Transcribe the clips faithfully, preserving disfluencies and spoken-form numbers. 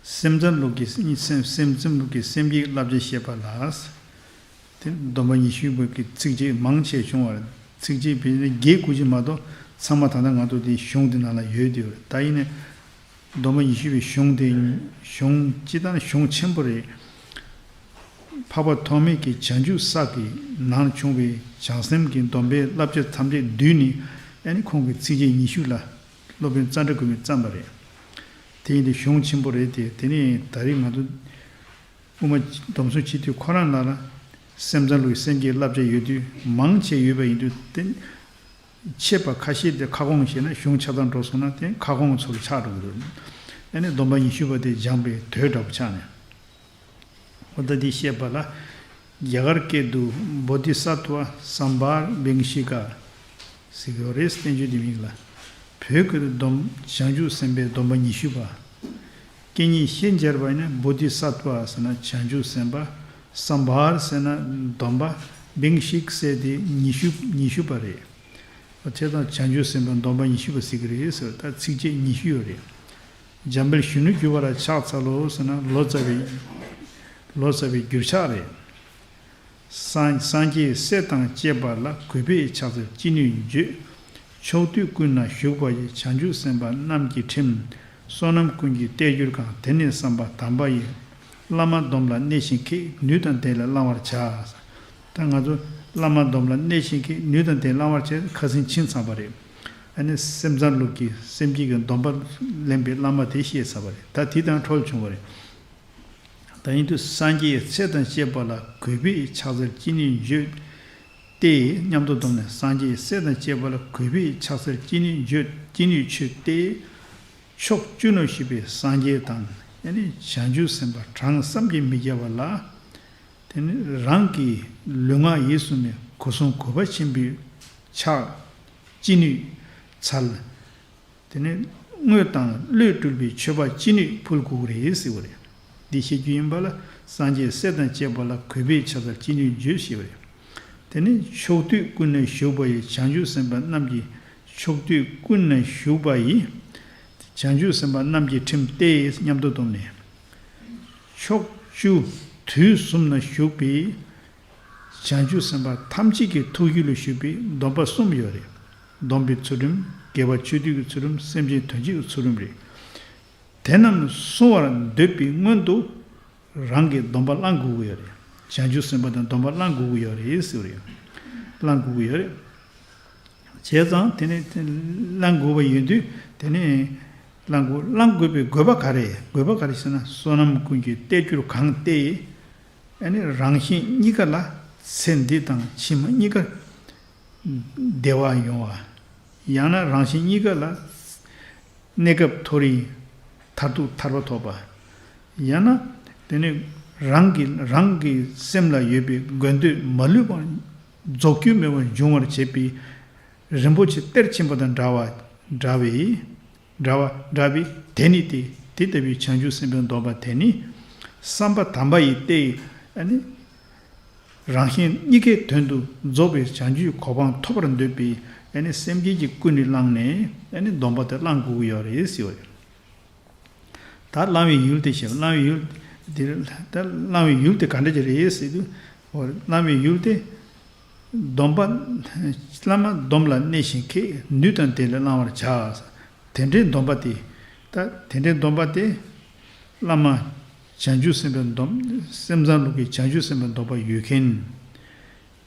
སེམས་ཙམ་ལུགས་ཀྱི་སེམས་སེམས་ཙམ་ལུགས་ཀྱི་སེམས་བསྐྱེད་བསླབ་བྱ་བཤད་པ་ལ། དེ་སྡོམ་པ་ཉི་ཤུ་པའི་གི་ཚིགས་བཅད་མང་ཆེ་བྱུང་བར། ཚིགས་བཅད་བྱས་ན་བརྒྱད་དགུ་ཅིག་མ་གཏོགས་ཚང་མ་ད་ལྟ་ང་ཚོ་དེ་གཞུང་དེ་ནང་ལ་ཡོད་དེ། ད་ཡིན་ནའི་སྡོམ་པ་ཉི་ཤུ་པའི་གཞུང་དེ་གཞུང་སྤྱིར་བཏང་གཞུང་ཆེན་པོ་རེད། འཕགས་པ་ཐོགས་མེད་ཀྱི་བྱང་ཆུབ་སེམས་ཀྱི་ནང་བྱུང་བའི་བྱང་སེམས་ཀྱི་སྡོམ་པའི་བསླབ་བྱ་ཐམས་ཅད་བསྡུས་ནས། ཨ་ནི་ཁོང་གི་ཚིགས་བཅད་ཉི་ཤུ་ལ་སློབ་དཔོན་ཙནྡྲ་གོ་མིས་བརྩམས་པ་རེད། དེ་ཡིན་དུས་གཞུང་ཆེན་པོ་རེད་དེ། དེ་ནས་ད་རེས་ང་ཚོ་དབུ་མ་སྡོམ་གསུམ་བྱེད་དུས་ཁོ་རང་ལ་ལ་སེམས་ཙམ་ལུགས་ཀྱི་སེམས་བསྐྱེད་བསླབ་བྱ་ཡོད་དུས་མང་ཆེ་ཡོད་པ་ཡིན་དུས། དེ་ཆད་པ་ཁ་ཤས་དེ་ཁ་སྐོང་བྱས་ན། གཞུང་ཆ་ཚང་འགྲོ་སོང་ན་དེ་ཁ་སྐོང་ཚོར་ཆགས་འགྲོ་གི་འདུག་ཨ་ནི་སྡོམ་པ་ཉི་ཤུ་པ་དེ་སྦྱངས་པའི་དོད་འདྲ་པོ་ཆགས་ནས། འོ་ད་འདི་བཤད་པ་ལ། རྒྱ་གར་སྐད་དུ་བོ་དྷི་སཏྭ་སམ་བྷཱ་བིངཤི་ཀ་ཟེར་གྱི་ཡོད་རེད། བསྟན་བཅོས་འདི་མིང་ལ། བོད་སྐད་དུ་སྡོམ་བྱང་ཆུབ་སེམས་དཔའི་སྡོམ་པ་ཉི་ཤུ་པ། སྐད་གཉིས་ཤན་སྦྱར་བ་ཡིན་ན། བོ་དྷི་སཏྭ་ཟེར་ན་བྱང་ཆུབ་སེམས་དཔའ། སམ་བྷཱ་ཟེར་ན་སྡོམ་པ། བིངཤི་ཀ་ཟེར་དེ་ཉི་ཤུ་ཉི་ཤུ་པ་རེད། དེ་དང་བྱང་ཆུབ་སེམས་དཔའི་སྡོམ་པ་ཉི་ཤུ་པ་ཟེར་གྱི་རེད་ཟེར། ད་ཚིགས་བཅད་ཉི་ཤུ་ཡོད་རེད། འཇམ་དཔལ་གཞོན་ནུར་གྱུར་པ་ལ་ཕྱག་འཚལ་ལོ་ཟེར་ན་ལོ་ཙཱ་བའི་ལོ་ཙཱ་བའི་འགྱུར་ཕྱག་རེད། སངས་སངས་རྒྱས་སྲས་དང་བཅས་པ་ལ། གུས་པས་ཕྱག་འཚལ་ཅི་ནུས་བརྗོད། ཕྱོགས་དུས་ཀུན་ན་བཞུགས་པ་ཡི། བྱང་ཆུབ་སེམས་དཔའ་རྣམས་ཀྱི་ཁྲིམས། བསོད་ནམས་ཀུན་གྱི་གཏེར་གྱུར་གང་། དེ་ནི་བསམ་པ་དམ་པ་ཡིས། བླ་མ་སྡོམ་ལ་གནས་ཤིང་མཁས། ནུས་དང་ལྡན་ལ་བླང་བར་བྱ། ད་ང་ཚོ་བླ་མ་སྡོམ་ལ་གནས་ཤིང་མཁས། ནུས་དང་ལྡན་བླང་བར་བྱ། ཁ་སང་ཕྱིན་ཚར་བ་རེད། ཨ་ནི་སེམས་ཙམ་ལུགས་ཀྱི་སེམས་བསྐྱེད་ཀྱི་སྡོམ་པ་ལེན་པའི་བླ་མ་དེ་བཤད་ཚར་བ་རེད། ད་དེ་དང་འཁྲུལ་བྱུང་བ་རེད། ད་ཡིན་དུས་སངས་རྒྱས་སྲས་དང་བཅས་པ་ལ། གུས་པས་ཕྱག་འཚལ་ཅི་ནུས་བརྗོད། སྟེ་སྙམ་དུ་བསྡོམས་ནས། སངས་རྒྱས་སྲས་དང་བཅས་པ་ལ་གུས་པས་ཕྱག་འཚལ་ཅི་ནུས་བརྗོད། ཅི་ནུས་མཆོད་དེ། ཕྱོགས་བཅུ་ན་བཞུགས་པའི་སངས་རྒྱས་དང་། ཨ་ནི་བྱང་ཆུབ་སེམས་དཔའ་གྲངས་བསམ་གྱིས་མི་ཁྱབ་པ་ལ། དེ་ནི་རང་གི་ལུས་ངག་ཡིད་གསུམ་ནས་སྒོ་གསུམ་གུས་པ་ཆེན་པོས་ཕྱག་ཅི་ནུས་འཚལ། དེ་ནས་དངོས་དང་བློས་སྤྲུལ་པའི་མཆོད་པ་ཅི་ནུས་ཕུལ་དགོས་ཀྱི་རེད་ཟེར་བ་རེད། འདི་བཤད་རྒྱུ་ཡིན་པ་ལ། སངས་རྒྱས་སྲས་དང་བཅས་པ་ལ་གུས་པས་ཕྱག་འཚལ་ཅི་ནུས་བརྗོད་ཟེར་བ་རེད། དེ་ནས་ཕྱོགས་དུས་ཀུན་ན་བཞུགས་པ་ཡི། བྱང་ཆུབ་སེམས་དཔའ་རྣམས་ཀྱི། ཕྱོགས་དུས་ཀུན་ན་བཞུགས་པ་ཡི། བྱང་ཆུབ་སེམས་དཔའ་རྣམས་ཀྱི་ཁྲིམས་ཏེ་སྙམ་དུ་བསྡོམས་ནས། ཕྱོགས་བཅུ་དུས་གསུམ་ན་བཞུགས་པའི་བྱང་ཆུབ་སེམས་དཔའ་ཐམས་ཅད་ཀྱི་ཐུགས་རྒྱུད་ལ་བཞུགས་པའི་སྡོམ་པ་གསུམ་ཡོད་རེད། སྡོམ་པའི་ཚུལ་ཁྲིམས། དགེ་བ་ཆོས་སྡུད་ཀྱི་ཚུལ་ཁྲིམས། སེམས་ཅན་དོན་བྱེད་ཀྱི་ཚུལ་ཁྲིམས་རེད། དེ་རྣམས་བསྲུང་བར་འདོད་པའི་སྔོན་དུ་རང་གིས་སྡོམ་པ་བླང་དགོས་ཀྱི་ཡོད་རེད། བྱང་ཆུབ་སེམས་དཔའ་དང་སྡོམ་པ་བླང་དགོས་ཀྱི་ཡོད་རེད་ཟེར་བ་རེད། བླང་དགོས་ཀྱི་ཡོད་རེད། བྱས་ཙང་དེ་ནས་བླང་དགོས་པ་ཡིན་དུས། དེ་ནས་བླང་དགོས་བླང་དགོས་པའི་དགོས་པ་ག་རེ། དགོས་པ་ག་རེ་ཟེར་ན། བསོད་ནམས་ཀུན་གྱི་གཏེར་གྱུར་གང་སྟེ། ཨ་ནི་རང་གཞན་གཉིས་ཀ་ལ། ཚེ་འདི་དང་ཕྱི་མ་གཉིས་ཀར་བདེ་བ་ཡོང་བ། ཡང་ན་རང་གཞན་གཉིས་ཀ་ལ་གནས་སྐབས་མཐོ་རིས་མཐར་ཐུག་ཐར་པ་ཐོབ་པ། ཡང་ན་དེ་ནི་རང་གི་རང་གི་སེམས་ལ་ཡོད་པའི་དགོས་འདོད་མ་ལུས་པ་རྫོགས་སྐྱོན་མེད་པར་འབྱུང་བར་བྱེད་པའི་རིན་པོ་ཆེ་གཏེར་ཆེན་པོ་དང་འདྲ་བ་འདྲ་བའི། འདྲ་བ་འདྲ་བའི་དེ་ནི་སྟེ། དེ་ལྟ་བུའི་བྱང་ཆུབ་སེམས་དཔའི་སྡོམ་པ་དེ་ནི་བསམ་པ་དམ་པ་ཡིས་ཏེ། ཨ་ནི་རང་གཞན་གཉིས་ཀའི་དོན་དུ་རྫོགས་པའི་བྱང་ཆུབ་གོ་འཕང་ཐོབ་པར་འདོད་པའི། ཨ་ནི་སེམས་བསྐྱེད་ཀྱི་ཀུན་ནས་བསླངས་ནས། ཨ་ནི་སྡོམ་པ་དེ་བླང་དགོས་ཀྱི་ཡོད་རེད་ཟེར་བ་རེད། ད་བླང་བའི་ཡུལ་དེ་བཤད། བླང་བའི་ཡུལ་དེ། ད་བླང་བའི་ཡུལ་དེ་ག་འདྲ་ཅིག་རེད་ཟེར་དུས། འོ། བླང་བའི་ཡུལ་དེ། སྡོམ་པ། བླ་མ་སྡོམ་ལ་གནས་ཤིང་མཁས། ནུས་དང་ལྡན་ལ་བླང་བར་བྱ། དེ་འདྲའི་སྡོམ་པ་དེ། ད་དེ་འདྲའི་སྡོམ་པ་དེ། བླ་མ་བྱང་ཆུབ་སེམས་དཔའི་སྡོམ། སེམས་ཙམ་ལུགས་ཀྱི་བྱང་ཆུབ་སེམས་དཔའི་སྡོམ་པ་ཡོད་མཁན།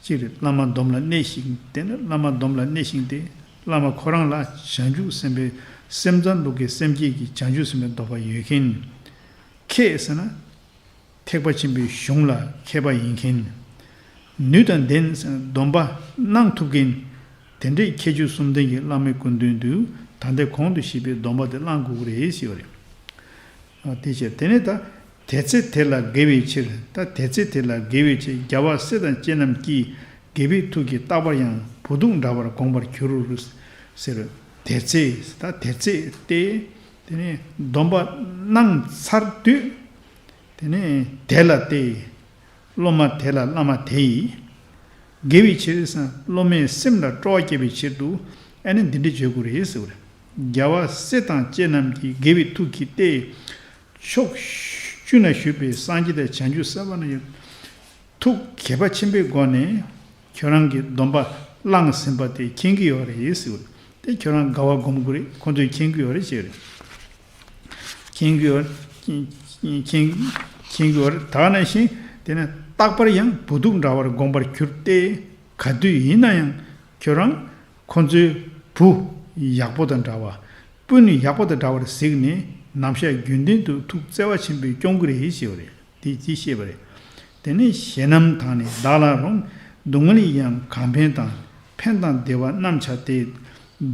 གཅིག་རེད། བླ་མ་སྡོམ་ལ་གནས་ཤིང་། དེ་ནི་བླ་མ་སྡོམ་ལ་གནས་ཤིང་སྟེ། བླ་མ་ཁོ་རང་ལ་བྱང་ཆུབ་སེམས་དཔའི། སེམས་ཙམ་ལུགས་ཀྱི་སེམས་བསྐྱེད་ཀྱི་བྱང་ཆུབ་སེམས་དཔའི་སྡོམ་པ་ཡོད་མཁན། མཁས་ཟེར་ན། ཐེག་པ་ཆེན་པོའི་གཞུང་ལ་མཁས་པ་ཡིན་མཁན། ནུས་དང་ལྡན་ཟེར་ན་སྡོམ་པ་གནང་ཐུབ་མཁན། དེ་འདྲའི་ཁྱད་ཆོས་གསུམ་ལྡན་གྱི་བླ་མའི་སྐུ་མདུན་དུ། ད་ལྟའི་གོང་དུ་བཤད་པའི་སྡོམ་པ་དེ་བླང་དགོས་ཀྱི་རེད་ཟེར་བ་རེད། ཨ། དེ་བྱས། དེ་ནས་ད་དེ་ཚེ་དེ་ལ་དགེ་བའི་ཕྱིར། ད་དེ་ཚེ་དེ་ལ་དགེ་བའི་ཕྱིར། རྒྱལ་བ་སྲས་དང་བཅས་རྣམས་ཀྱིས། དགེ་བའི་ཐུགས་ཀྱིས་རྟག་པར་ཡང་། བུ་སྡུག་འདྲ་བར་དགོངས་པར་གྱུར། ཟེར། དེ་ཚེ། ད་དེ་ཚེ་སྟེ། དེ་ནས་སྡོམ་པ་གནང་ཚར་དུས། དེ་ནས་དེ་ལ་སྟེ། སློབ་མ་དེ་ལ་བླ་མ་དེ་ཡིས། དགེ་བའི་ཕྱིར་ཟེར་ན་སློབ་མའི་སེམས་ལ་སྤྲོ་བ་སྐྱེ་བའི་ཕྱིར་དུ། ཨ་ནི་འདི་འདྲ་བརྗོད་དགོས་རེད་ཟེར་བ་རེད། རྒྱལ་བ་སྲས་དང་བཅས་རྣམས་ཀྱིས། དགེ་བའི་ཐུགས་ཀྱིས་ཏེ། ཕྱོགས་བཅུ་ན་བཞུགས་པའི་སངས་རྒྱས་དང་བྱང་ཆུབ་སེམས་དཔའ་རྣམས་ཀྱིས་ཐུགས་དགྱེས་པ་ཆེན་པོའི་སྒོ་ནས་ཁྱོད་རང་གི་སྡོམ་པ་བླངས་ཟིན་པ་དེ་མཁྱེན་གྱི་ཡོད་རེད་ཟེར་བ་རེད། དེ་ཁྱོད་རང་དགའ་བ་སྒོམ་དགོས་རེད། ཁོང་ཚོས་མཁྱེན་གྱི་ཡོད་རེད་ཟེར་བ་རེད། མཁྱེན་གྱི་ཡོད། མཁྱེན་མཁྱེན་གྱི་ཡོད་རེད། ད་ག་ནང་བཞིན་དེ་ནས་རྟག་པར་ཡང་བུ་སྡུག་འདྲ་བར་དགོངས་པར་གྱུར་ཏེ། ག་དུས་ཡིན་ན་ཡང་ཁྱོད་རང་ཁོ་ཚོའི་བུ་ཡག་པོ་དང་འདྲ་བ། སྤུན་ཡག་པོ་དང་འདྲ་བར་གཟིགས་ནས་ནམ་ཞག་རྒྱུན་ལྡན་དུ་ཐུགས་བརྩེ་བ་ཆེན་པོས་སྐྱོང་གི་རེད་ཞེས་པ་རེད། དེ་དེ་ཤེས་པ་རེད། དེ་ནས་ཞེད་སྣང་དང་ནི་བདག་ལའང་རུང་། སྡུག་བསྔལ་ཡིན་ཡང་གང་ཕན་དང་། ཕན་དང་བདེ་བ་རྣམས་བྱ་སྟེ།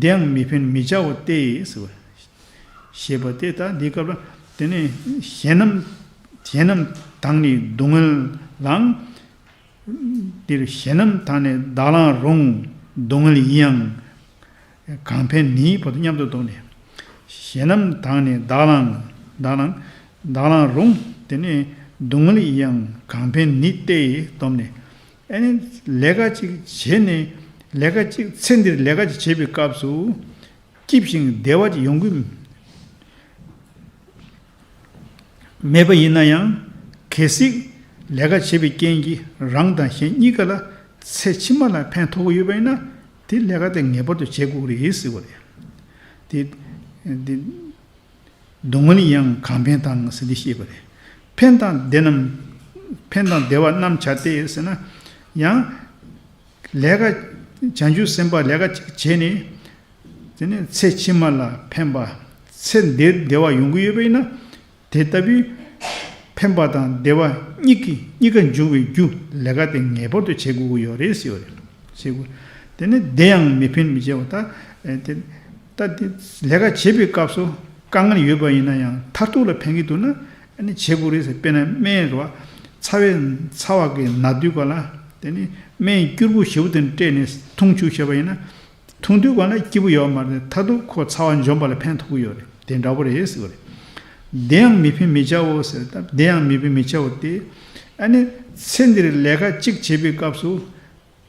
དེ་ཡང་མི་ཕན་མི་བྱའོ་སྟེ་ཟེར་བ། ཞེས་པ་སྟེ། ད་འདིའི་སྐབས་ལ་དེ་ནས་ཞེད་སྣང་ཞེད་སྣང་དང་ནི་སྡུག་བསྔལ་ལའང་། འདིར་ཞེད་སྣང་དང་ནི་བདག་ལའང་རུང་། སྡུག་བསྔལ་ཡིན་ཡང་གང་ཕན་ནི་བར་དུ་མཉམ་དུ་བསྡོམས་ནས། ཞེད་སྣང་དང་ནི་བདག་ལའང་། བདག་ལའང་། བདག་ལའང་རུང་། དེ་ནི་སྡུག་བསྔལ་ཡིན་ཡང་གང་ཕན་ནི་སྟེ་བསྡོམས་ནས། ཨ་ནི་ལས་ཀ་ཅིག་བྱས་ནས། ལས་ཀ་ཅིག་ཚེ་འདིར་ལས་ཀ་ཅིག་བྱེད་པའི་སྐབས་སུ། སྐྱིད་ཞིང་བདེ་བ་ཅིག་ཡོང་གི་མེད་པ་ཡིན་ན་ཡང་། གལ་སྲིད་ལས་ཀ་བྱེད་པའི་རྐྱེན་གྱིས་རང་དང་གཞན་གཉིས་ཀ་ལ་ཚེ་ཕྱི་མ་ལ་ཕན་ཐོགས་ཀྱི་ཡོད་པ་ཡིན་ན། དེ་ལས་ཀ་དེ་ངེས་པར་དུ་བྱེད་དགོས་ཀྱི་རེད་ཟེར་བ་རེད། དེ་དེ་སྡུག་བསྔལ་ཡང་གང་ཕན་དང་ཟེར་འདི་བཤད་པ་རེད། ཕན་དང་བདེ་རྣམས། ཕན་དང་བདེ་བ་རྣམས་བྱ་སྟེ་ཟེར་ན། ཡང་ལས་ཀ་བྱང་ཆུབ་སེམས་དཔའ་ལས་ཀ་ཅིག་བྱས་ནས། དེ་ནས་ཚེ་ཕྱི་མ་ལ་ཕན་པ། ཚེ་འདིར་བདེ་བ་ཡོང་གི་ཡོད་པ་ཡིན་ན། དེ་ལྟ་བུའི་ཕན་པ་དང་བདེ་བ་གཉིས་ཀྱི་གཉིས་ཀ་འབྱུང་བའི་རྒྱུ་ལས་ཀ་དེ་ངེས་པར་དུ་བྱེད་དགོས་ཀྱི་ཡོད་རེད་ཟེར་བ་རེད། བྱེད་དགོས། དེ་ནས་དེ་ཡང་མི་ཕན་མི་བྱའོ། ད་དེ་ད་དེ་ལས་ཀ་བྱེད་པའི་སྐབས་སུ་དཀའ་ངལ་ཡོད་པ་ཡིན་ན་ཡང་མཐར་ཐུག་ལ་ཕན་གྱི་འདུག་ན། ཨ་ནི་བྱེད་དགོས་རེད་ཟེར། དཔེར་ན་སྨན་རེད་བ། ཚ་བའི་ཚ་བ་གི་ན་དུས་ག་ལ། དེ་ནི་སྨན་སྐྱུར་པོ་ཞེ་པོ་དེ་སྤྲད་ནས་འཐུང་བཅུག་བྱས་པ་ཡིན་ན། འཐུང་དུས་ག་ལ་སྐྱིད་པོ་ཡོད་མ་རེད། མཐར་ཐུག་ཁོ་ཚ་བ་འཇོམས་པ་ལ་ཕན་ཐོགས་ཀྱི་ཡོད་རེད། དེ་འདྲ་པོ་རེད་ཟེར་བ་རེད། དེ་ཡང་མི་ཕན་མི་བྱའོ་ཟེར། ད་དེ་ཡང་མི་ཕན་མི་བྱའོ་སྟེ། ཨ་ནི་ཚེ་འདིར་ལས་ཀ་གཅིག་བྱེད་པའི་སྐབས་སུ།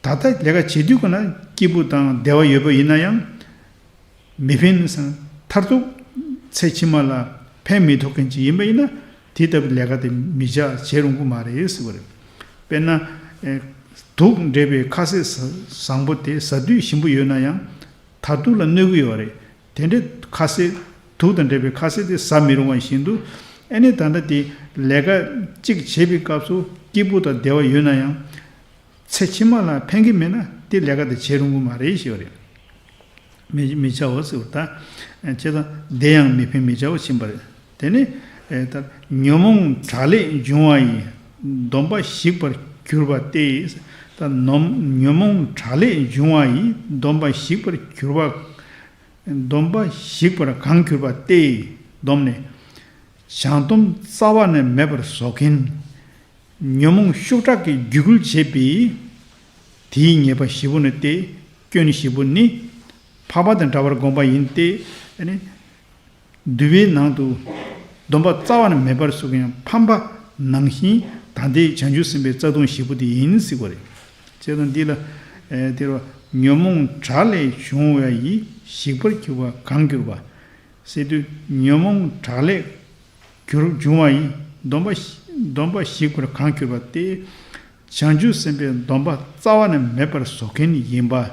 ད་ལྟ་ལས་ཀ་བྱེད་དུས་ག་ལ་སྐྱིད་པོ་དང་བདེ་བ་ཡོད་པ་ཡིན་ན་ཡང་། མི་ཕན་ཟེར། མཐར་ཐུག་ཚེ་ཕྱི་མ་ལ་ཕན་མི་ཐོགས་མཁན་ཅིག་ཡིན་པ་ཡིན་ན། དེ་ལྟ་བུའི་ལས་ཀ་དེ་མི་བྱ། བྱེད་རུང་གི་མ་རེད་ཟེར་བ་རེད། དཔེར་ན། ཨེ། དུག་འདྲེས་པའི་ཁ་ཟས་བཟང་པོ་དེ་ཟ་དུས་ཞིམ་པོ་ཡོད་ན་ཡང་། མཐར་ཐུག་ལ་གནོད་ཀྱི་ཡོད་རེད། དེ་འདྲའི་ཁ་ཟས། དུག་དང་འདྲེས་པའི་ཁ་ཟས་དེ་ཟ་མི་རུང་བ་བཞིན་དུ། ཨ་ནི་ད་ལྟ་དེ་ལས་ཀ་གཅིག་བྱེད་པའི་སྐབས་སུ་སྐྱིད་པོ་དང་བདེ་བ་ཡོད་ན་ཡང་། ཚེ་ཕྱི་མ་ལ་ཕན་གྱི་མེད་ན་དེ་ལས་ཀ་དེ་བྱེད་རུང་གི་མ་རེད་ཞེས་པ་རེད། མི་མི་བྱའོ་ཟེར་བ་དང་། བྱས་ཙང་དེ་ཡང་མི་ཕན་མི་བྱའོ་ཕྱིན་པ་རེད། དེ་ནི། ད་ཉོན་མོངས་དགྲ་ལས་བྱུང་བ་ཡི། སྡོམ་པ་ཞིག་པར་གྱུར་པ་སྟེ། ད་ནོམ་ཉོན་མོངས་དགྲ་ལས་བྱུང་བ་ཡི་སྡོམ་པ་ཞིག་པར་གྱུར་པ། སྡོམ་པ་ཞིག་པར་གང་གྱུར་པ་སྟེ། སྡོམ་ནི། བྱང་སྡོམ་རྩ་བ་ནས་མེད་པར་བཟོ་མཁན། ཉོན་མོངས་ཤུགས་དྲག་གིས་རྒྱུད་སྐུལ་བྱེད་པའི། དེའི་ཉེས་པ་བཞི་པོ་ནི་སྟེ། སྐྱོན་བཞི་པོ་ནི། ཕམ་པ་དང་འདྲ་བར་བསྒོམ་པ་ཡིན་ཏེ། ཨ་ནི། འདུལ་བའི་ནང་དུ། སྡོམ་པ་རྩ་བ་ནས་མེད་པར་བཟོ་མཁན་ཕམ་པ་ནང་བཞིན་ད་ལྟའི་བྱང་ཆུབ་སེམས་དཔའི་རྩ་ལྟུང་བཞི་པོ་དེ་ཡིན་ཟེར་བ་རེད། བྱས་ཙང་འདི་ལ། ཨེ། དེ་རུ་ཉོན་མོངས་དགྲ་ལས་བྱུང་བ་ཡི་ཞིག་པར་གྱུར་པ་གང་གྱུར་པ། ཟེར་དུས་ཉོན་མོངས་དགྲ་ལས་གྱུར་བྱུང་བ་ཡི་སྡོམ་པ་ཞི་སྡོམ་པ་ཞིག་པར་གང་གྱུར་པ་སྟེ། བྱང་ཆུབ་སེམས་དཔའི་སྡོམ་པ་རྩ་བ་ནས་མེད་པར་བཟོ་མཁན་ཡིན་པ།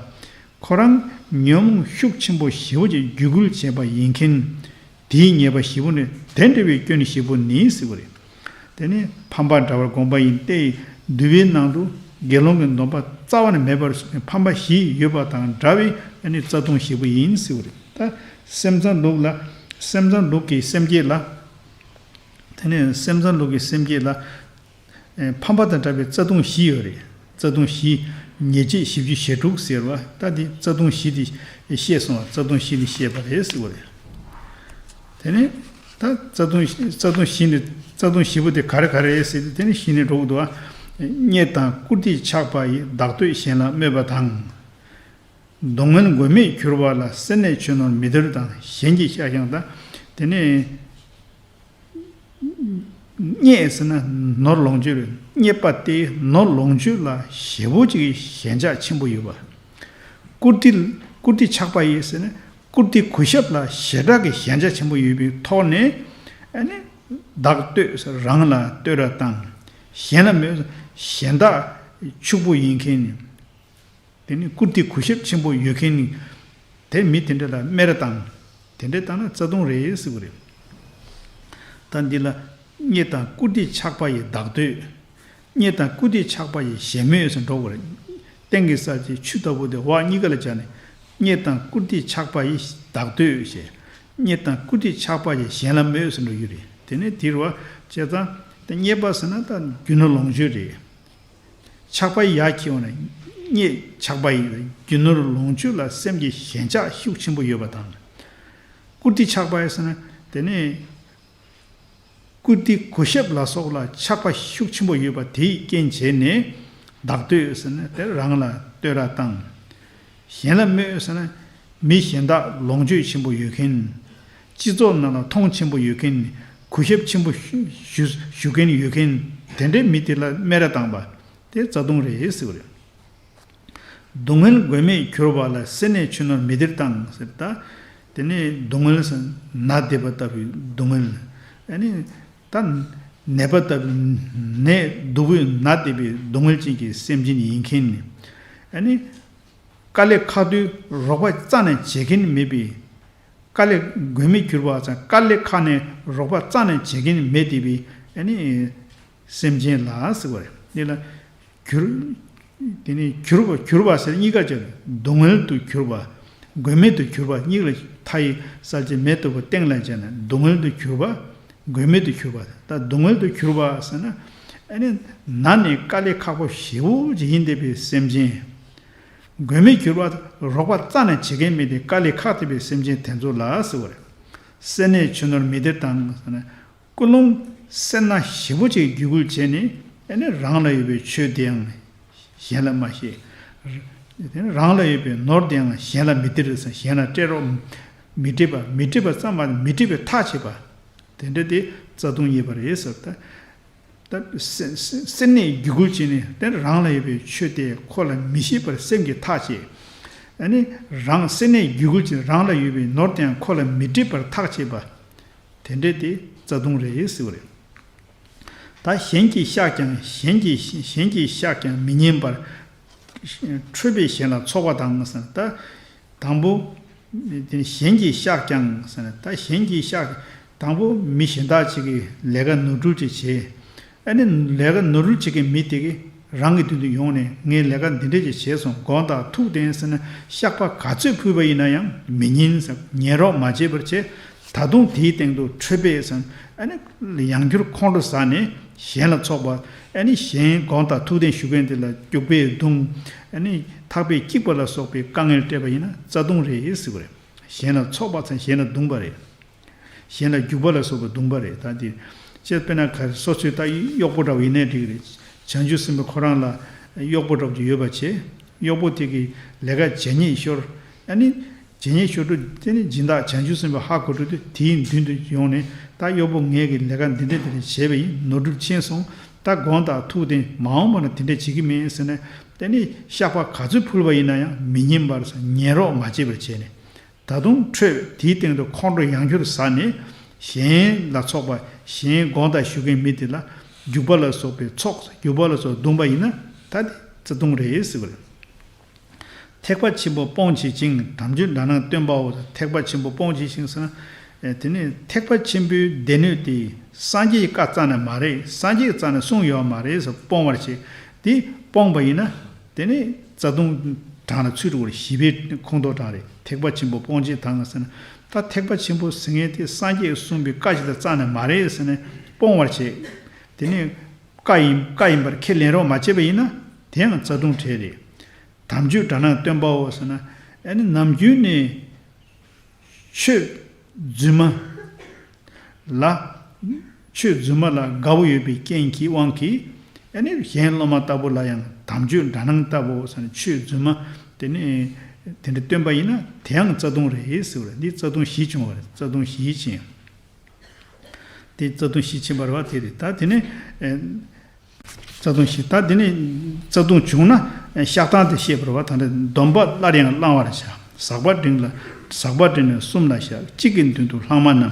ཁོ་རང་ཉོན་མོངས་ཤུགས་ཆེན་པོ་ཞེ་པོ་ཅིག་རྒྱུད་སྐུལ་བྱེད་པ་ཡིན་མཁན། དེའི་ཉེས་པ་བཞི་པོ་ནི་དེ་འདྲ་བའི་སྐྱོན་བཞི་པོ་ནི་ཟེར་བ་རེད། དེ་ནི་ཕམ་པ་འདྲ་བར་བསྒོམ་པ་ཡིན་ཏེ། འདུལ་བའི་ནང་དུ་དགེ་སློང་གི་སྡོམ་པ་རྩ་བ་ནས་མེད་པར་བཟོ་མཁན་ཕམ་པ་བཞི་ཡོད་པ་དང་འདྲ་བའི་ཨ་ནི་རྩ་ལྟུང་བཞི་པོ་ཡིན་ཟེར་བ་རེད། ད་སེམས་ཙམ་ལུགས་ལ། སེམས་ཙམ་ལུགས་ཀྱི་སེམས་བསྐྱེད་ལ། དེ་ནས་སེམས་ཙམ་ལུགས་ཀྱི་སེམས་བསྐྱེད་ལ། ཨེ། ཕམ་པ་དང་འདྲ་བའི་རྩ་ལྟུང་བཞི་ཡོད་རེད། རྩ་ལྟུང་བཞི། ཉེས་བྱས་བཞི་བཅུ་ཞེ་དྲུག་ཟེར་བ། ད་འདི་རྩ་ལྟུང་བཞི་དེ་བཤད་སོང་བ། རྩ་ལྟུང་བཞི་དེ་བཤད་པ་རེད་ཟེར་བ་རེད། དེ་ནས་ད་རྩ་ལྟུང་རྩ་ལྟུང་བཞི་ནི་རྩ་ལྟུང་བཞི་པོ་དེ་ག་རེ་ག་རེ་རེད་ཟེར་དུས། དེ་ནས་བཞི་ནས་འགྲོ་གི་འདུག་བ། རྙེད་དང་བཀུར་སྟི་ཆགས་པ་ཡིས། བདག་བསྟོད་གཞན་ལ་སྨོད་པ་དང་། སྡུག་བསྔལ་མགོན་མེད་གྱུར་པ་ལ། སེར་སྣས་ཆོས་ནོར་མི་སྟེར་དང་། གཞན་གྱི་ཤ་ཞེན་དང་། དེ་ནས། རྙེད་ཟེར་ན་ནོར་ལོངས་སྤྱོད་རེད། རྙེད་པ་སྟེ་ནོར་ལོངས་སྤྱོད་ལ་ཞེ་པོ་ཅིག་གི་ཞེན་ཆགས་ཆེན་པོ་ཡོད་པ། བཀུར་སྟི་བཀུར་སྟི་ཆགས་པ་ཡིས་ཟེར་ན། བཀུར་སྟི་གུས་ཞབས་ལ་ཞེ་དྲག་གི་ཞེན་ཆགས་ཆེན་པོ་ཡོད་པའི་ཐོག་ནས། ཨ་ནི། བདག་བསྟོད་ཟེར་རང་ལ་བསྟོད་ར་བཏང་། གཞན་ལ་སྨོད། གཞན་དག་ཕྱུག་པོ་ཡིན་མཁན། དེ་ནི་བཀུར་སྟི་གུས་ཞབས་ཆེན་པོ་ཡོད་མཁན། དེ་མི་དེ་འདྲ་ལ་སྨད་ར་བཏང་། དེ་འདྲ་བཏང་ན་རྩ་ལྟུང་རེད་ཟེར་བ་རེད། ད་འདི་ལ། རྙེད་དང་བཀུར་སྟི་ཆགས་པ་ཡི་བདག་བསྟོད། རྙེད་དང་བཀུར་སྟི་ཆགས་པ་ཡི་གཞན་སྨོད་ཟེར་འགྲོ་དགོས་རེད། སྟེང་གི་ས་བཅད་ཆུ་ལྟ་བུ་དེ་འོག་གཉིས་ཀ་ལ་སྦྱར་ནས། རྙེད་དང་བཀུར་སྟི་ཆགས་པ་ཡི་བདག་བསྟོད་ཞེས། རྙེད་དང་བཀུར་སྟི་ཆགས་པ་ཡི་གཞན་ལ་སྨོད་ཟེར་འགྲོ་ཡི་རེད། དེ་ནས་དེ་རུ་བ་བྱས་ཙང་དེ་རྙེད་པ་ཟེར་ན་ད་རྒྱུ་ནོར་ལོངས་སྤྱོད་རེད། ཆགས་པ་ཡི་ཡ་གི་འོག་ནས་རྙེད་ཆགས་པ་ཡི་རྒྱུ་ནོར་ལོངས་སྤྱོད་ལ་སེམས་ཀྱི་ཞེན་ཆགས་ཤུགས་ཆེན་པོ་ཡོད་པ་དང་། བཀུར་སྟི་ཆགས་པ་ཡི་ཟེར་ན་དེ་ནས། བཀུར་སྟི་གུས་ཞབས་ལ་སོགས་ལ་ཆགས་པ་ཤུགས་ཆེན་པོ་ཡོད་པ་དེའི་རྐྱེན་བྱས་ནས་བདག་བསྟོད་ཟེར་ན་དེ་རང་ལ་བསྟོད་ར་བཏང་། གཞན་ལ་སྨོད་ཟེར་ན་མི་གཞན་དག་ལོངས་སྤྱོད་ཆེན་པོ་ཡོད་མཁན། སྤྱི་ཚོགས་ནང་ལ་མཐོང་ཆེན་པོ་ཡོད་མཁན། གུས་ཞབས་ཆེན་པོ་ཞུ་ཞུ་ཞུ་མཁན་ཡོད་མཁན་དེ་འདྲའི་མི་དེ་ལ་སྨད་ར་བཏང་པ་དེ་རྩ་ལྟུང་རེད་ཟེར་བ་རེད། སྡུག་བསྔལ་མགོན་མེད་གྱུར་པ་ལ། སེར་སྣས་ཆུ་ནོར་མི་བདེར་བཏང་ཟེར་ད། དེ་ནས་སྡུག་བསྔལ་ཟེར་ན་བདེ་བ་ལྟ་བུའི་སྡུག་བསྔལ། ཨ་ནི། ད། ནད་པ་ལྟ་བུའི་ནད་སྡུག་པོས་ན་བདེ་བའི་སྡུག་བསྔལ་ཅན་གྱི་སེམས་ཅན་ཡིན་མཁན། ཨ་ནི། དཀའ་ལས་ཁག་དུས་རོགས་པ་རྩ་ནས་བྱེད་མཁན་མེད་པའི། དཀའ་ལས་མགོན་མེད་གྱུར་པ་ཙང་དཀའ་ལས་ཁག་ནས་རོགས་པ་རྩ་ནས་བྱེད་མཁན་མེད་བསྡད་པའི་ཨ་ནི་སེམས་ཅན་ལ་ཟེར་བ་རེད། འདི་ལ་གྱུར། དེ་ནི་གྱུར་པ་གྱུར་པ་ཟེར་གཉིས་ཀ་སྦྱར། སྡུག་བསྔལ་དུ་གྱུར་པ། མགོན་མེད་དུ་གྱུར་པ་གཉིས་ལ་མཐའ་ཡི་གསལ་བྱེད་མེ་ལྟ་བུ་སྟེང་ལ་སྦྱར་ན་སྡུག་བསྔལ་དུ་གྱུར་པ། མགོན་མེད་དུ་གྱུར་པ། ད་སྡུག་བསྔལ་དུ་གྱུར་པ་ཟེར་ན། ཨ་ནི་ན་ནས་དཀའ་ལས་ཁག་པོ་ཞེ་པོ་ཅིག་ཡིན་བསྡད་པའི་སེམས་ཅན། མགོན་མེད་གྱུར་པ། རོགས་པ་རྩ་ནས་བྱེད་མཁན་མེད་དེ་དཀའ་ལས་ཁག་བསྡད་པའི་སེམས་ཅན་དེ་ཚོ་ལ་ཟེར་བ་རེད། སེར་སྣས་ཆུ་ནོར་མི་བདེར་བཏང་ཟེར་ན། ཀུན་སློང་སེར་སྣ་ཞེ་པོ་ཅིག་བརྒྱུད་སྐུལ་བྱས་ནས་ཨ་ནི་རང་ལ་ཡོད་པའི་ཆོས་དེའང་གཞན་ལ་མ་བཤད། དེ་ནི་རང་ལ་ཡོད་པའི་ནོར་དེའང་གཞན་ལ་མི་སྟེར་ཟེར། གཞན་ལ་སྤྲད་རོགས་མི་སྤྲད་པ། མི་སྤྲད་པ་ཙམ་མ་མི་སྤྲད་པའི་ཐག་བཅད་པ། དེ་འདྲ་དེ་རྩ་ལྟུང་ཡིན་པ་རེད་ཟེར་ད། ད་སེ་སེ་སེར་སྣས་བརྒྱུད་སྐུལ་བྱས་ནས་དེ་རང་ལ་ཡོད་པའི་ཆོས་དེ་ཁོ་ལ་མི་བཤད་པར་སེམས་ཀྱི་ཐག་བཅད། ཨ་ནི་རང་སེར་སྣས་བརྒྱུད་སྐུལ་བྱས་རང་ལ་ཡོད་པའི་ནོར་དེའང་ཁོ་ལ་མི་སྤྲད་པར་ཐག་བཅད་པ། དེ་འདྲ་དེ་རྩ་ལྟུང་རེད་ཟེར་བ་རེད། ད་གཞན་གྱིས་བཤགས་ཀྱང་གཞན་གྱིས་གཞན་གྱིས་བཤགས་ཀྱང་མི་ཉན་པར། ཁྲོས་པས་གཞན་ལ་འཚོགས་པ་དང་ཟེར་ན་ད། དང་པོ། དེ་ནི་གཞན་གྱིས་བཤགས་ཀྱང་ཟེར་ན་ད་གཞན་གྱིས་བཤགས། དང་པོ་མི་གཞན་དག་ཅིག་གིས་ལས་ཀ་ནོར་འཁྲུལ་ཅིག་བྱས། ཨ་ནི་ལས་ཀ་ནོར་འཁྲུལ་བྱེད་མཁན་མི་དེ་གིས་རང་གི་མདུན་དུ་ཡོང་ནས་ངས་ལས་ཀ་འདི་འདྲ་ཅིག་བྱས་སོང་དགོངས་དག་ཐུགས་བདེན་ཟེར་ན་བཤགས་པ་ག་ཚོད་ཕུལ་བ་ཡིན་ན་ཡང་མི་ཉན་ཟེར། ཉན་རོགས་མ་བྱེད་པར་བྱས། ད་དུང་དེའི་སྟེང་དུ་ཁྲོས་པས་ཟེར། ཨ་ནི་ཡང་བསྐྱར་ཁོང་ཁྲོ་ཟ་ནས་གཞན་ལ་འཚོགས་པ། ཨ་ནི་གཞན་དགོངས་དག་ཐུགས་བདེན་ཞུ་མཁན་དེ་ལ་རྒྱུག་པས་བརྡུངས། ཨ་ནི་ཐག་པས་བཀྱིགས་པ་ལ་སོགས་པའི་དཀའ་ངལ་སྤྲད་པ་ཡིན་ན་རྩ་ལྟུང་རེད་ཟེར་བ་རེད། གཞན་ལ་འཚོགས་པ་ཚང་གཞན་ལ་བརྡུངས་པ་རེད། གཞན་ལ་རྒྱུག་པ་ལ་སོགས་པ་བརྡུངས་པ་རེད། ད་དེ་དཔེར་ན་ག་རེ་སོ་སོའི་ད་གཡོག་པོ་འདྲ་བ་ཡིན་ནའི་འགྲིག་རེད། བྱང་ཆུབ་སེམས་དཔའ་ཁོ་རང་ལ་གཡོག་པོ་འདྲ་བ་ཅིག་ཡོད་པ་བྱས། གཡོག་པོ་དེ་གིས་ལས་ཀ་བྱེད་ཉེས་ཤོར། ཨ་ནི་བྱེད་ཉེས་ཤོར་དུས་དེ་ནི་སྦྱིན་བདག་བྱང་ཆུབ་སེམས་དཔའ་ཧ་གོ་འགྲོ་དུས་དེའི་མདུན་དུ་ཡོང་ནས་ད་གཡོག་པོ་ངས་ཀྱི་ལས་ཀ་འདི་འདྲ་འདི་འདྲ་བྱས་པ་ཡིན། ནོར་འཁྲུལ་ཕྱིན་སོང་། ད་དགོངས་དག་ཐུགས་བདེན། མ་འོངས་པ་ན་དེ་འདྲ་བྱེད་ཀྱི་མིན་ཟེར་ནས་དེ་ནི་བཤགས་པ་ག་ཚོད་ཕུལ་བ་ཡིན་ན་ཡང་མི་ཉན་པར་ཟེར། ཉན་རོགས་མ་བྱེད་པར་བྱས་ནས། ད་དུང་ཁྲོས་དེའི་སྟེང་དུ་ཁོང་ཁྲོ་ཡང་བསྐྱར་ཟ་ནས་གཞན་ལ་འཚོགས་པ། གཞན་དགོངས་དག་ཞུ་མཁན་མི་དེ་ལ་རྒྱུག་པ་ལ་སོགས་པའི་འཚོགས། རྒྱུག་པ་ལ་སོགས་བརྡུངས་པ་ཡིན་ན་ད་དེ་རྩ་ལྟུང་རེད་ཟེར་བ་རེད། ཐེག་པ་ཆེན་པོ་སྤོང་བྱེད་ཅིང་དམ་ཆོས་འདྲ་སྣང་སྟོན་པའོ། ཐེག་པ་ཆེན་པོ་སྤོང་བྱེད་ཅིང་ཟེར་ན། དེ་ནི་ཐེག་པ་ཆེན་པོའི་སྡེ་སྣོད་དེ་སངས་རྒྱས་ཀྱི་བཀའ་རྩ་ནས་མ་རེད། སངས་རྒྱས་ཀྱི་རྩ་ནས་གསུངས་ཡོད་མ་རེད་ཟེར་སྤོང་བར་བྱེད། དེ་སྤོང་བ་ཡིན་ན། དེ་ནི་རྩ་ལྟུང་གྲངས་ལ་ཚུད་འགྲོ་གི་རེད། བཞི་པའི་ཁོངས་གཏོགས་གྲངས་རེད། ཐེག་པ་ཆེན་པོ་སྤོང་བྱེད་དང་ཟེར་ན། ད་ཐེག་པ་ཆེན་པོ་ཟེར་མཁན་དེ་སངས་རྒྱས་ཀྱིས་གསུངས་པའི་བཀའ་ཞིག་ལ་རྩ་ནས་མ་རེད་ཟེར་ནས་སྤོང་བར་བྱེད། དེ་ནི་བཀའ་ཡིན་བཀའ་ཡིན་པར་ཁས་ལེན་རོགས་མ་བྱས་པ་ཡིན་ན་དེ་ཡང་རྩ་ལྟུང་གྲས་རེད། དམ་ཆོས་འདྲ་སྣང་སྟོན་པའོ་ཟེར་ན། ཨ་ནི་ནམ་རྒྱུན་ནས་ཆོས་རྫུན་མ་ལ། ཆོས་རྫུན་མ་ལ་དགའ་བོ་ཡོད་པའི་རྐྱེན་གྱི་དབང་གིས། ཨ་ནི་གཞན་སློབ་མ་ལྟ་བུ་ལ་ཡང་དམ་ཆོས་འདྲ་སྣང་ལྟ་བུ་ཟེར་ན་ཆོས་རྫུན་མ་དེ་ནི་དེ་འདྲ་སྟོན་པ་ཡིན་ན་དེ་ཡང་རྩ་ལྟུང་རེད་ཟེར་བ་རེད། འདི་རྩ་ལྟུང་བཞི་བྱུང་བ་རེད། རྩ་ལྟུང་བཞི་ཕྱིན། དེ་རྩ་ལྟུང་བཞི་ཕྱིན་པ་རེད་བ། དེ་རེད། ད་དེ་ནི། ཨེ། རྩ་ལྟུང་བཞི། ད་དེ་ནི་རྩ་ལྟུང་བྱུང་ན་བཤགས་སྟངས་དེ་བཤད་པ་རེད་བ། ད་ནི་སྡོམ་པ་སླར་ཡང་བླང་བར་བྱ། ཟག་པ་འདྲེན་ལ། ཟག་པ་འདྲེན་ནས་གསུམ་ལ་བཤགས། གཅིག་གི་མདུན་དུ་ལྷག་མ་རྣམས།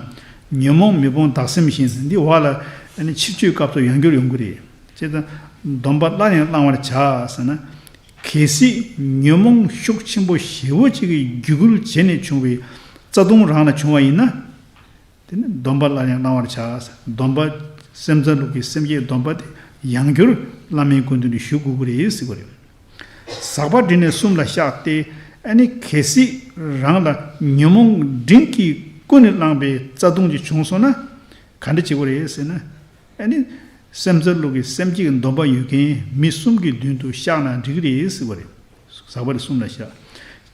ཉོན་མོངས་མི་སྤོང་བདག་སེམས་བཞིན་ཟེར། འདི་བར་ལ་ཨ་ནི་ཕྱིར་བཅོས་སྐབས་སུ་ཡང་བསྒྱུར་ཡོང་གི་རེད། བྱས་ཙང་སྡོམ་པ་སླར་ཡང་བླང་བར་བྱ་ཟེར་ན། གལ་སྲིད་ཉོན་མོངས་ཤུགས་ཆེན་པོ་ཞེ་བོ་ཅིག་གིས་བརྒྱུད་སྐུལ་བྱས་ནས་བྱུང་བའི་རྩ་ལྟུང་རང་ལ་བྱུང་བ་ཡིན་ན། དེ་ནི་སྡོམ་པ་སླར་ཡང་བླང་བར་བྱ། སྡོམ་པ། སེམས་ཙམ་ལུགས་ཀྱི་སེམས་བསྐྱེད་སྡོམ་པ་དེ་ཡང་བསྐྱར་བླ་མའི་སྐུ་མདུན་དུ་ཞུ་དགོས་ཀྱི་རེད་ཟེར་བ་རེད། ཟག་པ་འདྲེན་ནས་གསུམ་ལ་བཤགས་ཏེ། ཨ་ནི་གལ་སྲིད་རང་ལ་ཉོན་མོངས་འབྲིང་གིས་ཀུན་ནས་བསླངས་པའི་རྩ་ལྟུང་ཅིག་བྱུང་སོང་ན། ག་འདྲ་བྱེད་དགོས་རེད་ཟེར་ན། ཨ་ནི་སེམས་ཙམ་ལུགས་ཀྱི་སེམས་བསྐྱེད་སྡོམ་པ་ཡོད་མཁན་མི་གསུམ་གྱི་མདུན་དུ་བཤགས་ན་འགྲིག་གི་རེད་ཟེར་བ་རེད། ཟག་པ་རེ་གསུམ་ལ་བཤགས།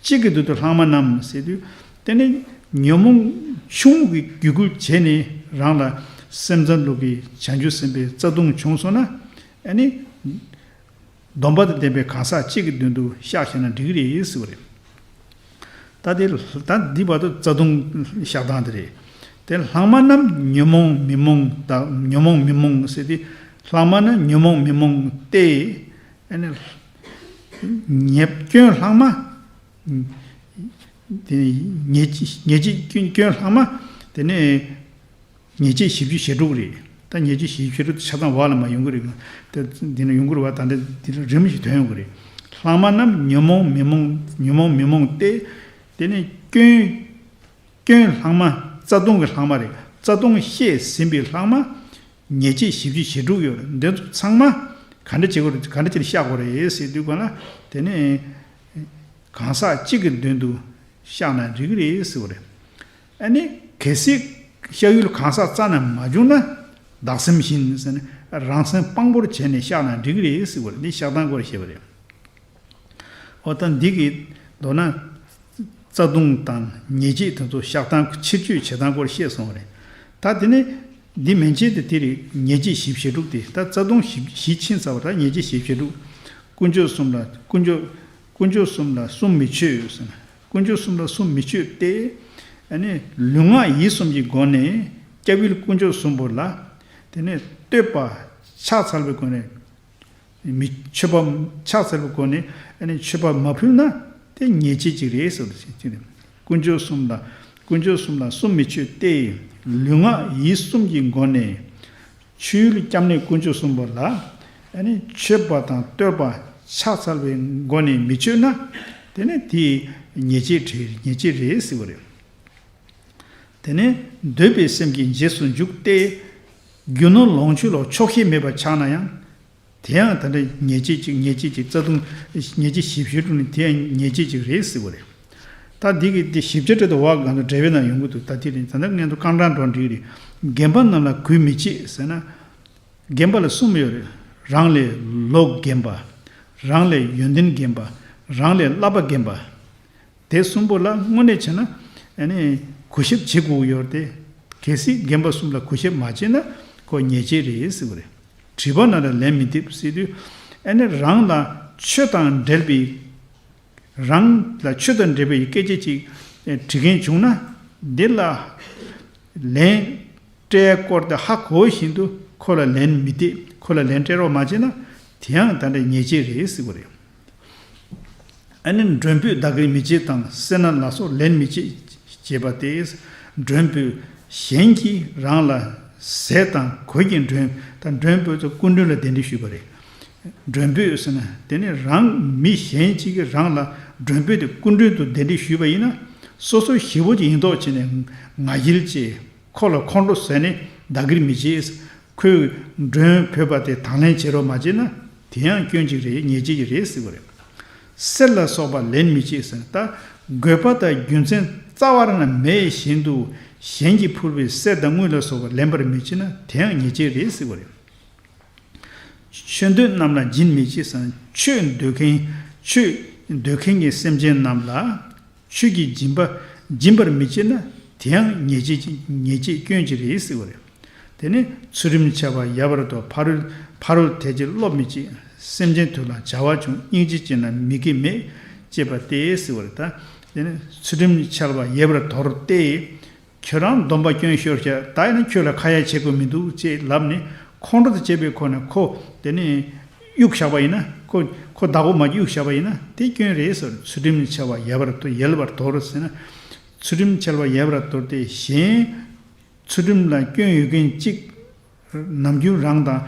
གཅིག་གི་མདུན་དུ་ལྷག་མ་རྣམས་ཟེར་དུས། དེ་ནི་ཉོན་མོངས་ཆུང་ངུ་གིས་བརྒྱུད་སྐུལ་བྱས་ནས་རང་ལ་སེམས་ཙམ་ལུགས་ཀྱི་བྱང་ཆུབ་སེམས་དཔའི་རྩ་ལྟུང་བྱུང་སོང་ན། ཨ་ནི་སྡོམ་པ་དང་ལྡན་པའི་གང་ཟག་གཅིག་གི་མདུན་དུ་བཤགས་བྱས་ན་འགྲིག་གི་རེད་ཟེར་བ་རེད། ད་དེ་ད་འདི་བར་དུ་རྩ་ལྟུང་བཤགས་སྟངས་དེ་རེད། དེ་ལྷག་མ་རྣམས་ཉོན་མོངས་མི་རྨོངས་དང་ཉོན་མོངས་མི་རྨོངས་ཟེར་ཏེ། ལྷག་མ་ནི་ཉོན་མོངས་མི་རྨོངས་ཏེ། ཨ་ནི་ཉེས་སྐྱོན་ལྷག་མ། དེ་ནས་ཉེས་བྱས་ཉེས་བྱས་སྐྱོན་སྐྱོན་ལྷག་མ། དེ་ནས་ཉེས་བྱས་བཞི་བཅུ་ཞེ་དྲུག་རེད། ད་ཉེས་བྱས་བཞི་བཅུ་ཞེ་དྲུག་དེ་ཆ་ཚང་བར་ལ་མ་ཡོང་གི་རེད། དེ་འདི་ན་ཡོང་གི་རེད་བ། ད་འདི་འདི་ལ་རིམ་བཞིན་ཐོན་ཡོང་གི་རེད། ལྷག་མ་རྣམས་ཉོན་མོངས་མི་རྨོངས་ཉོན་མོངས་མི་རྨོངས་ཏེ། དེ་ནས་སྐྱོན་སྐྱོན་ལྷག་མ། རྩ་ལྟུང་གི་ལྷག་མ་རེད། རྩ་ལྟུང་བཤད་ཟིན་པའི་ལྷག་མ། ཉེས་བྱས་བཞི་བཅུ་ཞེ་དྲུག་ཡོད་རེད། འདི་ཚོ་ཚང་མ་ག་འདྲ་བྱེད་དགོས་རེད། ག་འདྲ་བྱས་ནས་བཤགས་དགོས་རེད་ཟེར་དུས་ག་ལ། དེ་ནས་གང་ཟག་གཅིག་གི་མདུན་དུ་བཤགས་ན་འགྲིག་གི་རེད་ཟེར་བ་རེད། ཨ་ནི་གལ་སྲིད་བཤགས་ཡུལ་གང་ཟག་རྩ་ནས་མ་བྱུང་ན། བདག་སེམས་བཞིན་ཟེར་ནས་རང་སེམས་དཔང་པོར་བྱས་ནས་བཤགས་ན་འགྲིག་གི་རེད་ཟེར་བ་རེད། འདི་བཤགས་སྟངས་སྐོར་བཤད་པ་རེད། འོ་ད་འདི་གི་མདོར་ན། རྩ་ལྟུང་དང་ཉེས་བྱས་དེ་ཚོ་བཤགས་སྟངས་ཕྱིར་བཅོས་བྱེད་སྟངས་སྐོར་བཤད་སོང་བ་རེད། ད་དེ་ནས་འདི་མན་ཆད་དེ་དེ་རེད། ཉེས་བྱས་བཞི་བཅུ་ཞེ་དྲུག་དེ། ད་རྩ་ལྟུང་བཞི་བཞི་ཕྱིན་ཚར་བ། ད་ཉེས་བྱས་བཞི་བཅུ་ཞེ་དྲུག་དཀོན་མཆོག་གསུམ་ལ་དཀོན་མཆོག་དཀོན་མཆོག་གསུམ་ལ་གསུམ་མི་མཆོད་ཟེར་ན། དཀོན་མཆོག་གསུམ་ལ་གསུམ་མི་མཆོད་དེ། ཨ་ནི་ལུས་ངག་ཡིད་གསུམ་གྱི་སྒོ་ནས་སྐྱབས་ཡུལ་དཀོན་མཆོག་གསུམ་པོ་ལ། དེ་ནས་བསྟོད་པ་ཕྱག་འཚལ་བའི་སྒོ་ནས། མི་མཆོད་པ་ཕྱག་འཚལ་བའི་སྒོ་ནས་ཨ་ནི་མཆོད་པ་མ་ཕུལ་ན་དེ་ཉེས་བྱས་ཅིག་རེད་ཟེར་བ་ཅིག་རེད། དཀོན་མཆོག་གསུམ་ལ་དཀོན་མཆོག་གསུམ་ལ་གསུམ་མི་མཆོད་དེ། ལུས་ངག་ཡིད་གསུམ་གྱི་སྒོ་ནས་མཆོད་ཡུལ་སྐྱབས་གནས་དཀོན་མཆོག་གསུམ་པོ་ལ་ཨ་ནི་མཆོད་པ་དང་བསྟོད་པ་ཕྱག་འཚལ་བའི་སྒོ་ནས་མི་མཆོད་ན། དེ་ནི་དེ་ཉེས་བྱས་རེད། ཉེས་བྱས་རེད་ཟེར་བ་རེད། དེ་ནས་འདོད་པའི་སེམས་ཀྱི་རྗེས་སུ་འཇུག་སྟེ། རྒྱུ་ནོར་ལོངས་སྤྱོད་ལ་ཆོག་ཤེས་མེད་པར་ཆགས་ན་ཡང་། དེ་ཡང་ད་ལྟ་ཉེས་བྱས་ཅིག་ཉེས་བྱས་ཅིག་རྩ་ལྟུང་། ཉེས་བྱས་བཞི་བཅུ་ཞེ་དྲུག་ནི་དེ་ཡང་ཉེས་བྱས་ཅིག་རེད་ཟེར་བ་རེད། ད་འདི་གི་འདི་ཞིབ་ཆ་འདྲ་དུ་བག་གང་དུ་འགྲེལ་པའི་ནང་ཡོང་གི་འདུག་ད་དེ་རིང་ད་ལྟ་ངས་འདུག་རྐང་གྲངས་འགྲོ་འགྲིག་རེད། རྒན་པ་རྣམས་ལ་གུས་མི་བྱེད་ཟེར་ན། རྒན་པ་ལ་གསུམ་ཡོད་རེད། རང་ལས་ལོ་རྒན་པ། རང་ལས་ཡོན་ཏན་རྒན་པ། རང་ལས་བསླབ་པ་རྒན་པ། དེ་གསུམ་པོ་ལ་དངོས་གནས་བྱས་ན་ཨ་ནི་གུས་ཞབས་བྱེད་དགོས་ཡོད་རེད་དེ། གལ་སྲིད་རྒན་པ་གསུམ་ལ་གུས་ཞབས་མ་བྱས་ན་ཁོ་ཉེས་བྱས་རེད་ཟེར་བ་རེད། དྲི་བ་ན་ལ་ལན་མི་འདེབས་ཟེར་དུས། ཨ་ནི་རང་ལ་ཆོས་དང་འབྲེལ་བའི། རང་ལ་ཆོས་དང་འབྲེལ་བའི་སྐད་ཆ་ཅིག་དྲི་མཁན་བྱུང་ན། འདི་ལ་ལན་སྤྲད་སྐོར་དེ་ཧ་གོ་བཞིན་དུ་ཁོ་ལ་ལན་མི་འདེབས། ཁོ་ལ་ལན་སྤྲད་རོགས་མ་བྱས་ན་དེ་ཡང་ད་ལྟ་ཉེས་བྱས་རེད་ཟེར་བ་རེད། ཨ་ནི་མགྲོན་འབོད་བདག་གིར་མི་བྱེད་དང་སེར་སྣ་ལ་སོགས་ལན་མི་བྱེད་ཅེས་པ་སྟེ། མགྲོན་འབོད་གཞན་གྱིས་རང་ལ་ཟས་དང་གོས་ཀྱི་མགྲོན། ད་མགྲོན་འབོད་ཚོ་སྐུ་མགྲོན་ལ་གདན་འདྲེན་ཞུས་པ་རེད། མགྲོན་འབོད་ཟེར་ན་དེ་ནི་རང་མི་གཞན་གཅིག་གིས་རང་ལ་མགྲོན་འབོད་དེ་སྐུ་མགྲོན་དུ་གདན་འདྲེན་ཞུས་པ་ཡིན་ན། སོ་སོ་ཞེ་པོ་ཅིག་ཡིན་མདོག་བྱས་ནས་ང་རྒྱལ་བཅས། ཁོ་ལ་ཁོང་ཁྲོ་ཟ་ནས་བདག་གིར་མི་བྱེད། ཁོས་མགྲོན་འབོད་པ་དེ་དང་ལེན་བྱེད་རོགས་མ་བྱས་ན་དེ་ཡང་སྐྱོན་གཅིག་རེད། ཉེས་བྱས་ཀྱི་རེད་ཟེར་བ་རེད། གསེར་ལ་སོགས་པ་ལེན་མི་བྱེད་ཟེར་ན། ད་དགོས་པ་དང་རྒྱུ་མཚན་རྩ་བ་ནས་མེད་བཞིན་དུ་གཞན་གྱིས་ཕུལ་བའི་གསེར་དང་དངུལ་ལ་སོགས་པ་ལེན་པར་མི་བྱེད་ན་དེ་ཡང་ཉེས་བྱས་རེད་ཟེར་བ་རེད། ཆོས་འདོད་རྣམས་ལ་སྦྱིན་མི་བྱེད་ཟེར་ན། ཆོས་འདོད་མཁན་ཆོས་འདོད་མཁན་གྱི་སེམས་ཅན་རྣམས་ལ། ཆོས་ཀྱི་སྦྱིན་པ་སྦྱིན་པར་མི་བྱེད་ན་དེ་ཡང་ཉེས་བྱས་ཉེས་བྱས་སྐྱོན་གཅིག་རེད་ཟེར་བ་རེད། དེ་ནི་ཚུལ་ཁྲིམས་འཆལ་བ་ཡལ་བར་དོར། ཕ་རོལ་ཕ་རོལ་དེ་ཅིར་སློབ་མི་བྱེད། སེམས་ཅན་དོན་ལ་བྱ་བ་ཆུང་། སྙིང་རྗེ་ཅན་ལ་མི་དགེ་མེད། ཅེས་པ་སྟེ་ཟེར་བ་རེད། ད་དེ་ནི་ཚུལ་ཁྲིམས་འཆལ་བ་ཡལ་བར་དོར་ཏེ། ཁྱོད་རང་སྡོམ་པ་སྐྱོན་ཤོར་ཤག་ད་ཡིན་ན་ཁྱོད་ལ་ཁ་ཡ་བྱེད་དགོས་མི་འདུག་ཅེས་ལབ་ནས་ཁོང་ཁྲོ་དང་བཅས་པའི་ཁོ་ནས་ཁོ་དེ་ནི་གཡུག་བཞག་པ་ཡིན་ན། ཁོ་ཁོ་བདག་པོ་མ་གཡུག་བཞག་པ་ཡིན་ན་དེ་སྐྱོན་རེད་ཟེར། ཚུལ་ཁྲིམས་འཆལ་བ་ཡལ་བར་དོར། ཡལ་བར་དོར་ཟེར་ན། ཚུལ་ཁྲིམས་འཆལ་བ་ཡལ་བར་དོར་ཏེ་གཞན་ ཚུལ་ཁྲིམས་ལ་སྐྱོན་ཡོད་མཁན་གཅིག་ནམ་རྒྱུན་རང་དང་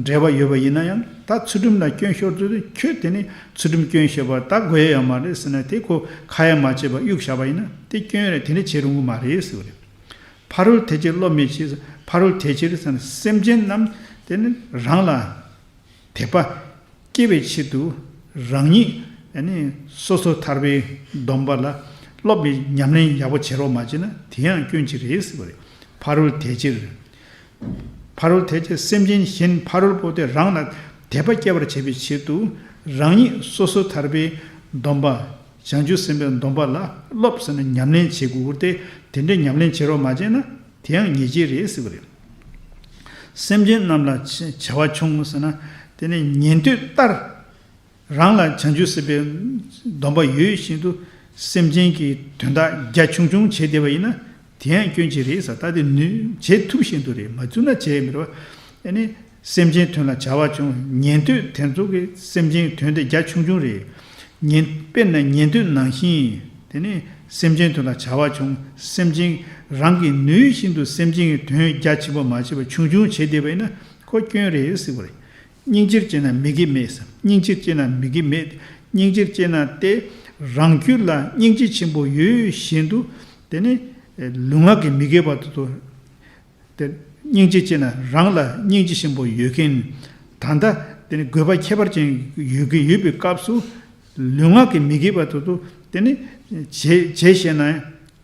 འབྲེལ་བ་ཡོད་པ་ཡིན་ན་ཡང་། ད་ཚུལ་ཁྲིམས་ལ་སྐྱོན་ཤོར་ཚུལ་དུ་ཁྱོད་དེ་ནི་ཚུལ་ཁྲིམས་སྐྱོན་ཤོར་བ་ད་དགོས་ཡ་ཡོད་མ་རེད་ཟེར་ན། དེ་ཁོ་ཁ་ཡ་མ་བྱས་པ་གཡུག་བཞག་པ་ཡིན་ན་དེ་སྐྱོན་རེད། དེ་འདྲ་བྱེད་རུང་གི་མ་རེད་ཟེར་བ་རེད། ཕ་རོལ་དེ་ཕྱིར་སློབ་མའི་ཕྱིར། ཕ་རོལ་དེ་ཕྱིར་ཟེར་ན་སེམས་ཅན་རྣམས་དེ་ནི་རང་ལ་དད་པ་སྐྱེ་བའི་ཆེད་དུ་རང་ཉིད་ནི་སོ་སོར་ཐར་པའི་སྡོམ་པ་ལ་སློབ་པའི་ཉམས་ལེན་ཡག་པོ་བྱེད་རོགས་མ་བྱས་ན་དེ་ཡང་སྐྱོན་ཅིག་རེད་ཟེར་བ་རེད། ཕ་རོལ་དེ་ཕྱིར། ཕ་རོལ་དེ་ཕྱིར་སེམས་ཅན་གཞན་ཕ་རོལ་པོ་དེ་རང་ལ་དད་པ་སྐྱེ་བར་བྱེད་པའི་ཆེད་དུ་རང་ཉིད་སོ་སོར་ཐར་པའི་སྡོམ་པ། བྱང་ཆུབ་སེམས་དཔའི་སྡོམ་པ་ལ་སློབ་ཟེར་ནས་ཉམས་ལེན་བྱེད་དགོས་ཏེ། དེ་འདྲའི་ཉམས་ལེན་བྱེད་རོགས་མ་བྱས་ན་དེ་ཡང་ཉེས་བྱས་རེད་ཟེར་བ་རེད། སེམས་ཅན་རྣམས་ལ་བྱ་བ་བྱུང་ཟེར་ན། དེ་ནི་ཉན་ཐོས་ལྟར་རང་ལ་བྱང་ཆུབ་སེམས་དཔའི་སྡོམ་པ་ཡོད་བཞིན་དུ་སེམས་ཅན་གྱི་དོན་དག་རྒྱ་ཆུང་ཆུང་བྱེད་བསྡད་པ་ཡིན་ན་དེ་ཡང་སྐྱོན་ཅིག་རེད་ཟེར། ད་དེ་ནུས་བྱེད་ཐུབ་བཞིན་དུ་རེད། མ་ཐུབ་ན་བྱེད་མི་རུང་། ཨ་ནི་སེམས་ཅན་དོན་ལ་བྱ་བ་བྱུང་། ཉན་ཐོས་དེ་ཚོ་གི་སེམས་ཅན་དོན་དེ་རྒྱ་ཆུང་ཆུང་རེད། ཉན། དཔེར་ན་ཉན་ཐོས་ནང་བཞིན་དེ་ནི་སེམས་ཅན་དོན་ལ་བྱ་བ་བྱུང་། སེམས་ཅན་རང་གི་ནུས་བཞིན་དུ་སེམས་ཅན་གྱི་དོན་རྒྱ་ཆེན་པོ་མ་བྱས་པ་ཆུང་ཆུང་བྱེད་བསྡད་པ་ཡིན་ན་ཁོ་སྐྱོན་རེད་ཟེར་བ་རེད། སྙིང་རྗེར་སྤྱད་ན་མི་དགེ་མེད་ཟེར། སྙིང་རྗེར་སྤྱད་ན་མི་དགེ་མེད། སྙིང་རྗེར་སྤྱད་ན་སྟེ་རང་རྒྱུད་ལ་སྙིང་རྗེ་ཆེན་པོ་ཡོད་བཞིན་དུ་དེ་ནི་ལུས་ངག་གི་མི་དགེ་བ་དེ་ཚོ། དེ་སྙིང་རྗེ་སྤྱད་ན་རང་ལ་སྙིང་རྗེ་ཆེན་པོ་ཡོད་མཁན། ད་ལྟ་དེ་ནི་དགོས་པ་ཁྱད་པར་ཅན་ཡོད་ཀྱི་ཡོད་པའི་སྐབས་སུ་ལུས་ངག་གི་མི་དགེ་བ་དེ་ཚོ་དེ་ནི་བྱེད་བྱེད་ཤེས་ན་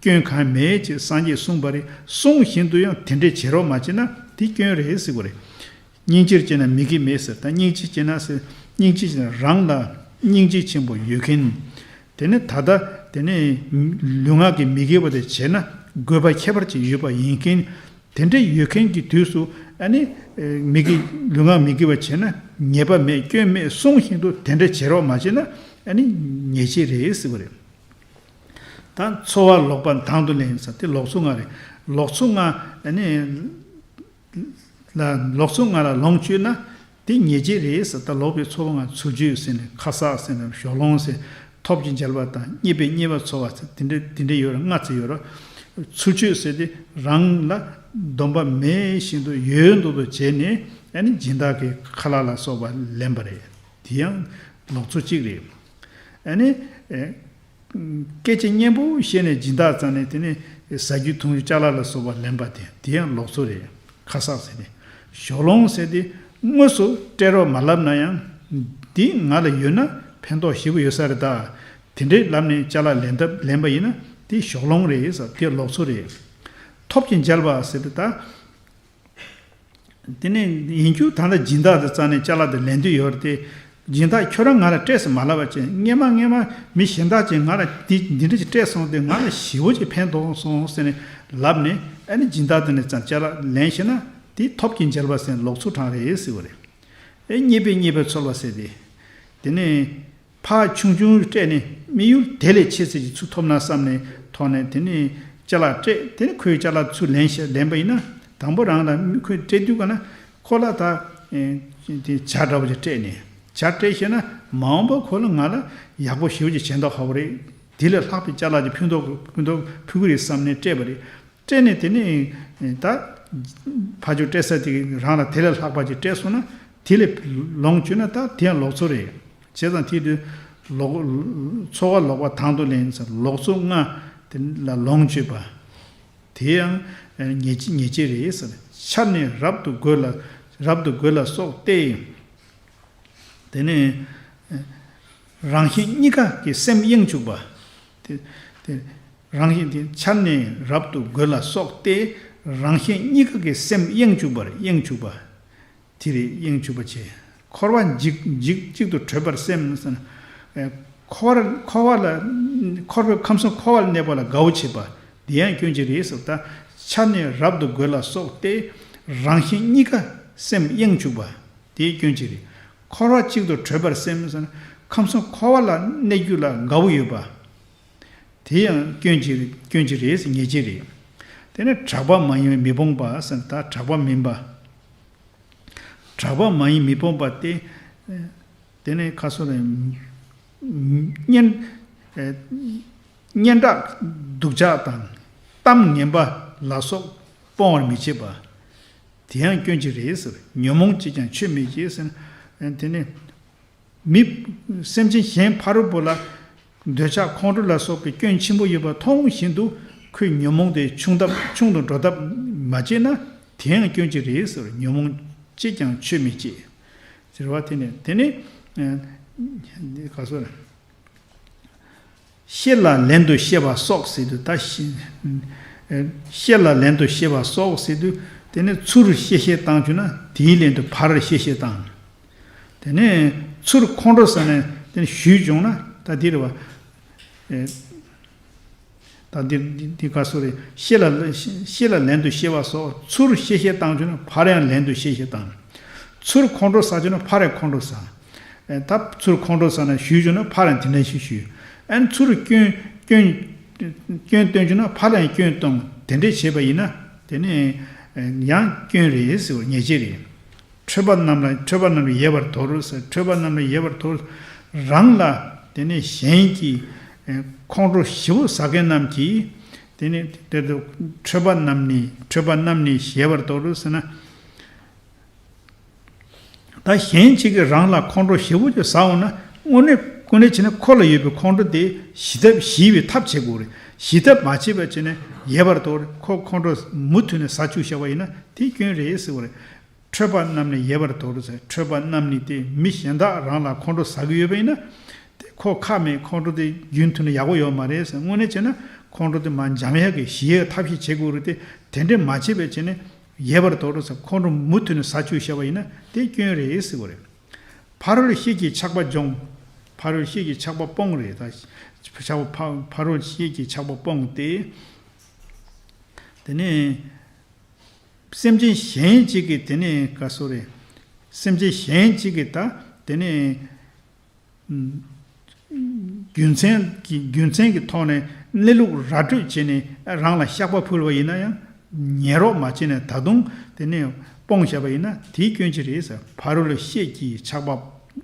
སྐྱོན་གང་མེད་ཅེས་སངས་རྒྱས་གསུངས་པ་རེད། གསུངས་བཞིན་དུ་ཡང་དེ་འདྲས་བྱེད་རོགས་མ་བྱས་ན་དེ་སྐྱོན་རེད་ཟེར་བ་རེད། སྙིང་རྗེར་སྤྱད་ན་མི་དགེ་མེད་ཟེར། ད་སྙིང་རྗེ་སྤྱད་ན་ཟེར། སྙིང་རྗེ་སྤྱད་ན་རང་ལ་སྙིང་རྗེ་ཆེན་པོ་ཡོད་མཁན། དེ་ནི་ད་ལྟ་དེ་ནི་ལུས་ངག་གི་མི་དགེ་བ་དེ་བྱས་ན་དགོས་པ་ཁྱད་པར་ཅན་ཡོད་པ་ཡིན་མཁན། དེ་འདྲ་ཡོད་མཁན་གྱི་དུས་སུ་ཨ་ནི་མི་དགེ། ལུས་ངག་མི་དགེ་བ་བྱས་ན་ཉེས་པ་མེད་སྐྱོན་མེད་གསུངས་བཞིན་དུ་དེ་འདྲ་བྱེད་རོགས་མ་བྱས་ན་ཨ་ནི་ཉེས་བྱས་རེད་ཟེར་བ་རེད། ད་འཚོ་བ་ལོག་པ་དང་དུ་ལེན་ཟེར་དེ་ལོག་འཚོ་ལྔ་རེད། ལོག་འཚོ་ལྔ་ཨ་ནི་ལ་ལོག་འཚོ་ལྔ་ལ་ལོངས་སྤྱོད་ན་དེ་ཉེས་བྱས་རེད་ཟེར། ད་ལོག་པའི་འཚོ་བ་ལྔ། ཚུལ་འཆོས་ཟེར་ནས་ཁ་གསག་ཟེར་ནས་ཞོགས་ལོང་ཟེར། ཐོབ་ཀྱི་མཇལ་བ་དང་། རྙེད་པའི་རྙེད་པ་ཚོར་བ་ཟེར་དེ་འདྲ་དེ་འདྲ་ཡོད་ར། ལྔ་ཙམ་ཡོད་ར། ཚུལ་འཆོས་ཟེར་དེ་རང་ལ་སྡོམ་པ་མེད་བཞིན་དུ་ཡོད་མདོག་མདོག་བྱས་ནས་ཨ་ནི་སྦྱིན་བདག་གི་ཁ་ལག་ལ་སོགས་པ་ལེན་པ་རེད། དེ་ཡང་ལོག་འཚོ་གཅིག་རེད། ཨ་ནི། སྐད་ཆ་སྙན་པོ་བཤད་ནས་སྦྱིན་བདག་རྩ་ནས་དེ་ནི་ཟ་རྒྱུ་འཐུང་རྒྱུ་ཅ་ལག་ལ་སོགས་པ་ལེན་པ་དེ་དེ་ཡང་ལོག་འཚོ་རེད། ཁ་གསག་ཟེར་ནས། ཞོགས་ལོང་ཟེར་དེ་དངོས་སུ་སྤྲད་རོགས་མ་ལབ་ན་ཡང་འདི་ང་ལ་ཡོད་ན་ཕན་ཐོགས་ཞེ་པོ་ཡོད་ས་རེད་ད། དེ་འདྲའི་ལབ་ནས་ཅ་ལག་ལེན་ཐབས་ལེན་པ་ཡིན་ན་དེ་ཞོགས་ལོང་རེད་ཟེར། དེ་ལོག་འཚོ་རེད། ཐོབ་ཀྱི་མཇལ་བ་ཟེར་དེ་ད། དེ་ནས་ཡིན་རྒྱུ་ད་ལྟ་སྦྱིན་བདག་དེ་རྩ་ནས་ཅ་ལག་དེ་ལེན་འདོད་ཡོད་རེད་དེ། སྦྱིན་བདག་ཁྱོད་རང་ང་ལ་སྤྲད་ཟེར་མ་ལབ་པ་བྱས། སྔས་མ་སྔས་མ་མི་གཞན་དག་ཅིག་ང་ལ་འདི་འདི་འདྲ་ཅིག་སྤྲད་སོང་སྟེ་ང་ལ་ཞེ་པོ་ཅིག་ཕན་ཐོགས་སོང་ཟེར་ནས་ལབ་ནས་ཨ་ནི་སྦྱིན་བདག་དེ་ནས་ཙང་ཅ་ལག་ལེན་ཤེས་ན་དེ་ཐོབ་ཀྱི་མཇལ་བ་ཟེར་ལོག་འཚོ་གྲངས་རེད་ཟེར་བ་རེད། ཨེ་རྙེད་པའི་རྙེད་པའི་ཚོར་བ་ཟེར་དེ། དེ་ནས། ཕར་ཆུང་ཆུང་སྤྲད་ནས་དམིགས་ཡུལ་དེ་ལས་ཆེ་ཙམ་ཅིག་ཚུར་ཐོབ་ན་བསམ་ནས་ཐོག་ནས་དེ་ནས་ཅ་ལག་སྤྲད། དེ་ནས་ཁོའི་ཅ་ལག་ཚུར་ལེན་ཤེས་ལེན་པ་ཡིན་ན་དང་པོ་རང་ལ་མི་ཁོས་སྤྲད་དུས་ག་ན་ཁོ་ལ་ད་དེ་ཇ་འདྲ་བོ་ཅིག་སྤྲད་ནས་ཇ་སྤྲད་ཤེས་ན་མ་འོངས་པ་ཁོ་ལ་ང་ལ་ཡག་པོ་ཞེ་པོ་ཅིག་བྱེད་མདོག་ཁ་པོ་རེད། དེ་ལས་ལྷག་པའི་ཅ་ལག་ཅིག་ཕུལ་མདོག་ཕུལ་མདོག་ཕུལ་གི་རེད་བསམ་ནས་སྤྲད་པ་རེད། སྤྲད་ནས་དེ་ནས་ད་ཕར་ཕྱོགས་སྤྲད་ས་དེ་རང་ལ་དེ་ལས་ལྷག་པ་ཅིག་སྤྲད་སོང་ན་དེ་ལས་ལོངས་སྤྱོད་ན་ད་དེ་ཡང་ལོག་འཚོ་རེད། བྱས་ཙང་དེ་དུས་ལོག་འཚོ་བ་ལོག་པ་དང་དུ་ལེན་ཟེར་ལོག་འཚོ་ལྔ་དེ་ལ་ལོངས་སྤྱོད་པ། དེ་ཡང་ཉེས་ཉེས་བྱས་རེད་ཟེར། འཆར་ནས་རབ་ཏུ་རྒོལ་ལ་རབ་ཏུ་རྒོལ་ལ་སོགས་ཏེ། དེ་ནས་རང་གཞན་གཉིས་ཀ་གི་སེམས་གཡེང་བཅུག་པ། དེ་དེ་རང་གཞན་དེ་འཆར་ནས་རབ་ཏུ་རྒོལ་ལ་སོགས་ཏེ་རང་གཞན་གཉིས་ཀ་གི་སེམས་གཡེང་བཅུག་པར་གཡེང་བཅུག་པ། དེ་རེད། གཡེང་བཅུག་པ་བྱས། འཁོར་བ་འཇིག་འཇིག་གཅིག་ཏུ་བགྲོད་པར་སེམས་ཟེར་ན། འཁོར་འཁོར་བ་ལ་འཁོར་བའི་ཁམས་གསུམ་འཁོར་བ་ལ་གནས་པ་ལ་དགའ་བོ་བྱེད་པ་འདི་ཡང་སྐྱོན་ཅིག་རེད་ཟེར། ད་འཆར་ནས་རབ་ཏུ་རྒོལ་ལ་སོགས་ཏེ་རང་གཞན་གཉིས་ཀ་སེམས་གཡེང་བཅུག་པ་དེའི་སྐྱོན་ཅིག་རེད། འཁོར་བ་གཅིག་ཏུ་བགྲོད་པར་སེམས་ཟེར་ན་ཁམས་གསུམ་འཁོར་བ་ལ་གནས་རྒྱུ་ལ་དགའ་བོ་ཡོད་པ། དེ་ཡང་སྐྱོན་ཅིག་སྐྱོན་ཅིག་རེད་ཟེར། ཉེས་བྱས་རེད། དེ་ནས་གྲགས་པ་མ་ཡིན་པའི་མི་སྤོང་པ་ཟེར་ན་ད་གྲགས་པ་མིན་པ། གྲགས་པ་མ་ཡིན་མི་སྤོང་པ་སྟེ། དེ་ནས་ཁ་སོ་རེ། སྙན་སྙན་གྲགས་སྡུག་ཅག་དང་གཏམ་ངན་པ་ལ་སོགས་ སྤོང་བར་མི་བྱེད་པ། དེ་ཡང་སྐྱོན་གཅིག་རེད་ཟེར། ཉོན་མོངས་གཅིག་ཀྱང་ཆོས་མི་བྱེད་ཟེར་ན། དེ་ནི་མི་སེམས་ཅན་གཞན་ཕ་རོལ་པོ་ལ་འདོད་ཆགས་ཁོང་ཁྲོ་ལ་སོགས་པའི་སྐྱོན་ཆེན་པོ་ཡོད་པ་མཐོང་བཞིན་དུ་ཁོའི་ཉོན་མོངས་དེ་ཆུང་ཐབས་ཆུང་དུ་འགྲོ་ཐབས་མ་བྱས་ན་དེ་ཡང་སྐྱོན་གཅིག་རེད་ཟེར། ཉོན་མོངས་གཅིག་ཀྱང་ཆོས་མི་བྱེད་ཟེར་བ་དེ་ནི་དེ་ནི་ག་སོ་རེད། ཤེས་ལ་ལན་དུ་ཤེས་པ་སོགས་ཟེར་དུས་ད་ཤེས་ཤེས་ལ་ལན་དུ་ཤེས་པ་སོགས་ཟེར་དུས་དེ་ནི་ཚུར་ཤེས་ཤེས་བཏང་བྱུང་ན་དེའི་ལན་དུ་ཕར་ཤེས་ཤེས་བཏང་། དེ་ནས་ཚུར་ཁོང་ཁྲོ་ཟ་ནས་དེ་ནས་ཞུས་བྱུང་ན་ད་དེ་རེད་བ། ད་འདི་འདི་འདི་ག་སོ་རེད། ཤེས་ལ་ཤེས་ལ་ལན་དུ་ཤེས་པ་སོགས་ཚུར་ཤེས་ཤེས་བཏང་བྱུང་ན་ཕར་ཡང་ལན་དུ་ཤེས་ཤེས་བཏང་། ཚུར་ཁོང་ཁྲོ་ཟ་བྱུང་ན་ཕར་ཡང་ཁོང་ཁྲོ་ཟ། ད་ཚུར་ཁོང་ཁྲོ་ཟ་ན་ཞུས་བྱུང་ན་ཕར་ཡང་དེ་འདྲ་ཞིག་ཞུས། ཨན་ཚུར་སྐྱོན་སྐྱོན་སྐྱོན་སྟོན་བྱུང་ན་ཕར་ཡང་སྐྱོན་གཏོང་དེ་འདྲས་བྱས་པ་ཡིན་ན་དེ་ནི་ཡང་སྐྱོན་རེད་ཟེར་བ་ཉེས་བྱས་རེད། འཕྲོད་པ་རྣམས་ལ་འཕྲོད་པ་རྣམས་ལ་ཡལ་བར་དོར་ཟེར། འཕྲོད་པ་རྣམས་ལ་ཡལ་བར་དོར། རང་ལ་དེ་ནས་གཞན་གྱིས་ཁོང་ཁྲོ་ཞེ་པོ་ཟ་མཁན་རྣམས་ཀྱིས་དེ་ནས་དེ་དུ་འཕྲོད་པ་རྣམས་ནི་འཕྲོད་པ་རྣམས་ནི་ཡལ་བར་དོར་ཟེར་ན། ད་གཞན་གཅིག་གིས་རང་ལ་ཁོང་ཁྲོ་ཞེ་པོ་ཅིག་ཟ་འོང་ན་དངོས་གནས་དངོས་གནས་བྱས་ན་ཁོ་ལ་ཡོད་པའི་ཁོང་ཁྲོ་དེ་ཞི་ཐབས་ཞི་བའི་ཐབས་བྱེད་དགོས་རེད། ཞི་ཐབས་མ་བྱས་པ་བྱས་ན་ཡལ་བར་དོར། ཁོ་ཁོང་ཁྲོ་མུ་མཐུད་ནས་ཟ་བཅུག་བཞག་པ་ཡིན་ན་དེ་སྐྱོན་རེད་ཟེར་བ་རེད། འཕྲོད་པ་རྣམས་ནི་ཡལ་བར་དོར་ཟེར། འཕྲོད་པ་རྣམས་ནི་དེ་མི་གཞན་དག་རང་ལ་ཁོང་ཁྲོ་ཟ་གི་ཡོད་པ་ཡིན་ན། དེ་ཁོ་ཁ་མེད་ཁོང་ཁྲོ་དེ་རྒྱུན་མཐུད་ནས་ཡག་པོ་ཡོད་མ་རེད་ཟེར། དངོས་གནས་བྱས་ན་ཁོང་ཁྲོ་དེ་མར་འཇམ་ཡག་གི་ཞི་ཡག་ཐབས་ཤེས་བྱེད་དགོས་རེད་དེ། དེ་འདྲས་མ་བྱས་པའི་བྱས་ནས་ཡལ་བར་དོར་ཟེར། ཁོང་ཁྲོ་མུ་མཐུད་ནས་ཟ་བཅུག་བཞག་པ་ཡིན་ན་དེ་སྐྱོན་རེད་ཟེར་བ་རེད། ཕ་རོལ་ཤེས་ཀྱི་ཆགས་པ་སྦྱོང་། ཕ་རོལ་ཤེས་ཀྱི་ཆགས་པ་སྤོང་རེད་ད། ཆགས་པ་ཕ་ཕ་རོལ་ཤེས་ཀྱི་ཆགས་པ་སྤོང་སྟེ། དེ་ནས། སེམས་ཅན་གཞན་གཅིག་གིས་དེ་ནས་ག་སོ་རེད། སེམས་ཅན་གཞན་གཅིག་གིས་ད་དེ་ནས་ཨམ་རྒྱུ་མཚན་གྱི་རྒྱུ་མཚན་གྱི་ཐོག་ནས་གནས་ལུགས་ར་སྤྲོད་བྱས་ནས་རང་ལ་བཤགས་པ་ཕུལ་བ་ཡིན་ན་ཡང་ཉན་རོགས་མ་བྱས་ནས་ད་དུང་དེ་ནས་སྤོང་བཞག་པ་ཡིན་ན་དེའི་སྐྱོན་ཅི་རེད་ཟེར། ཕ་རོལ་ཤེས་ཀྱི་ཆགས་པ་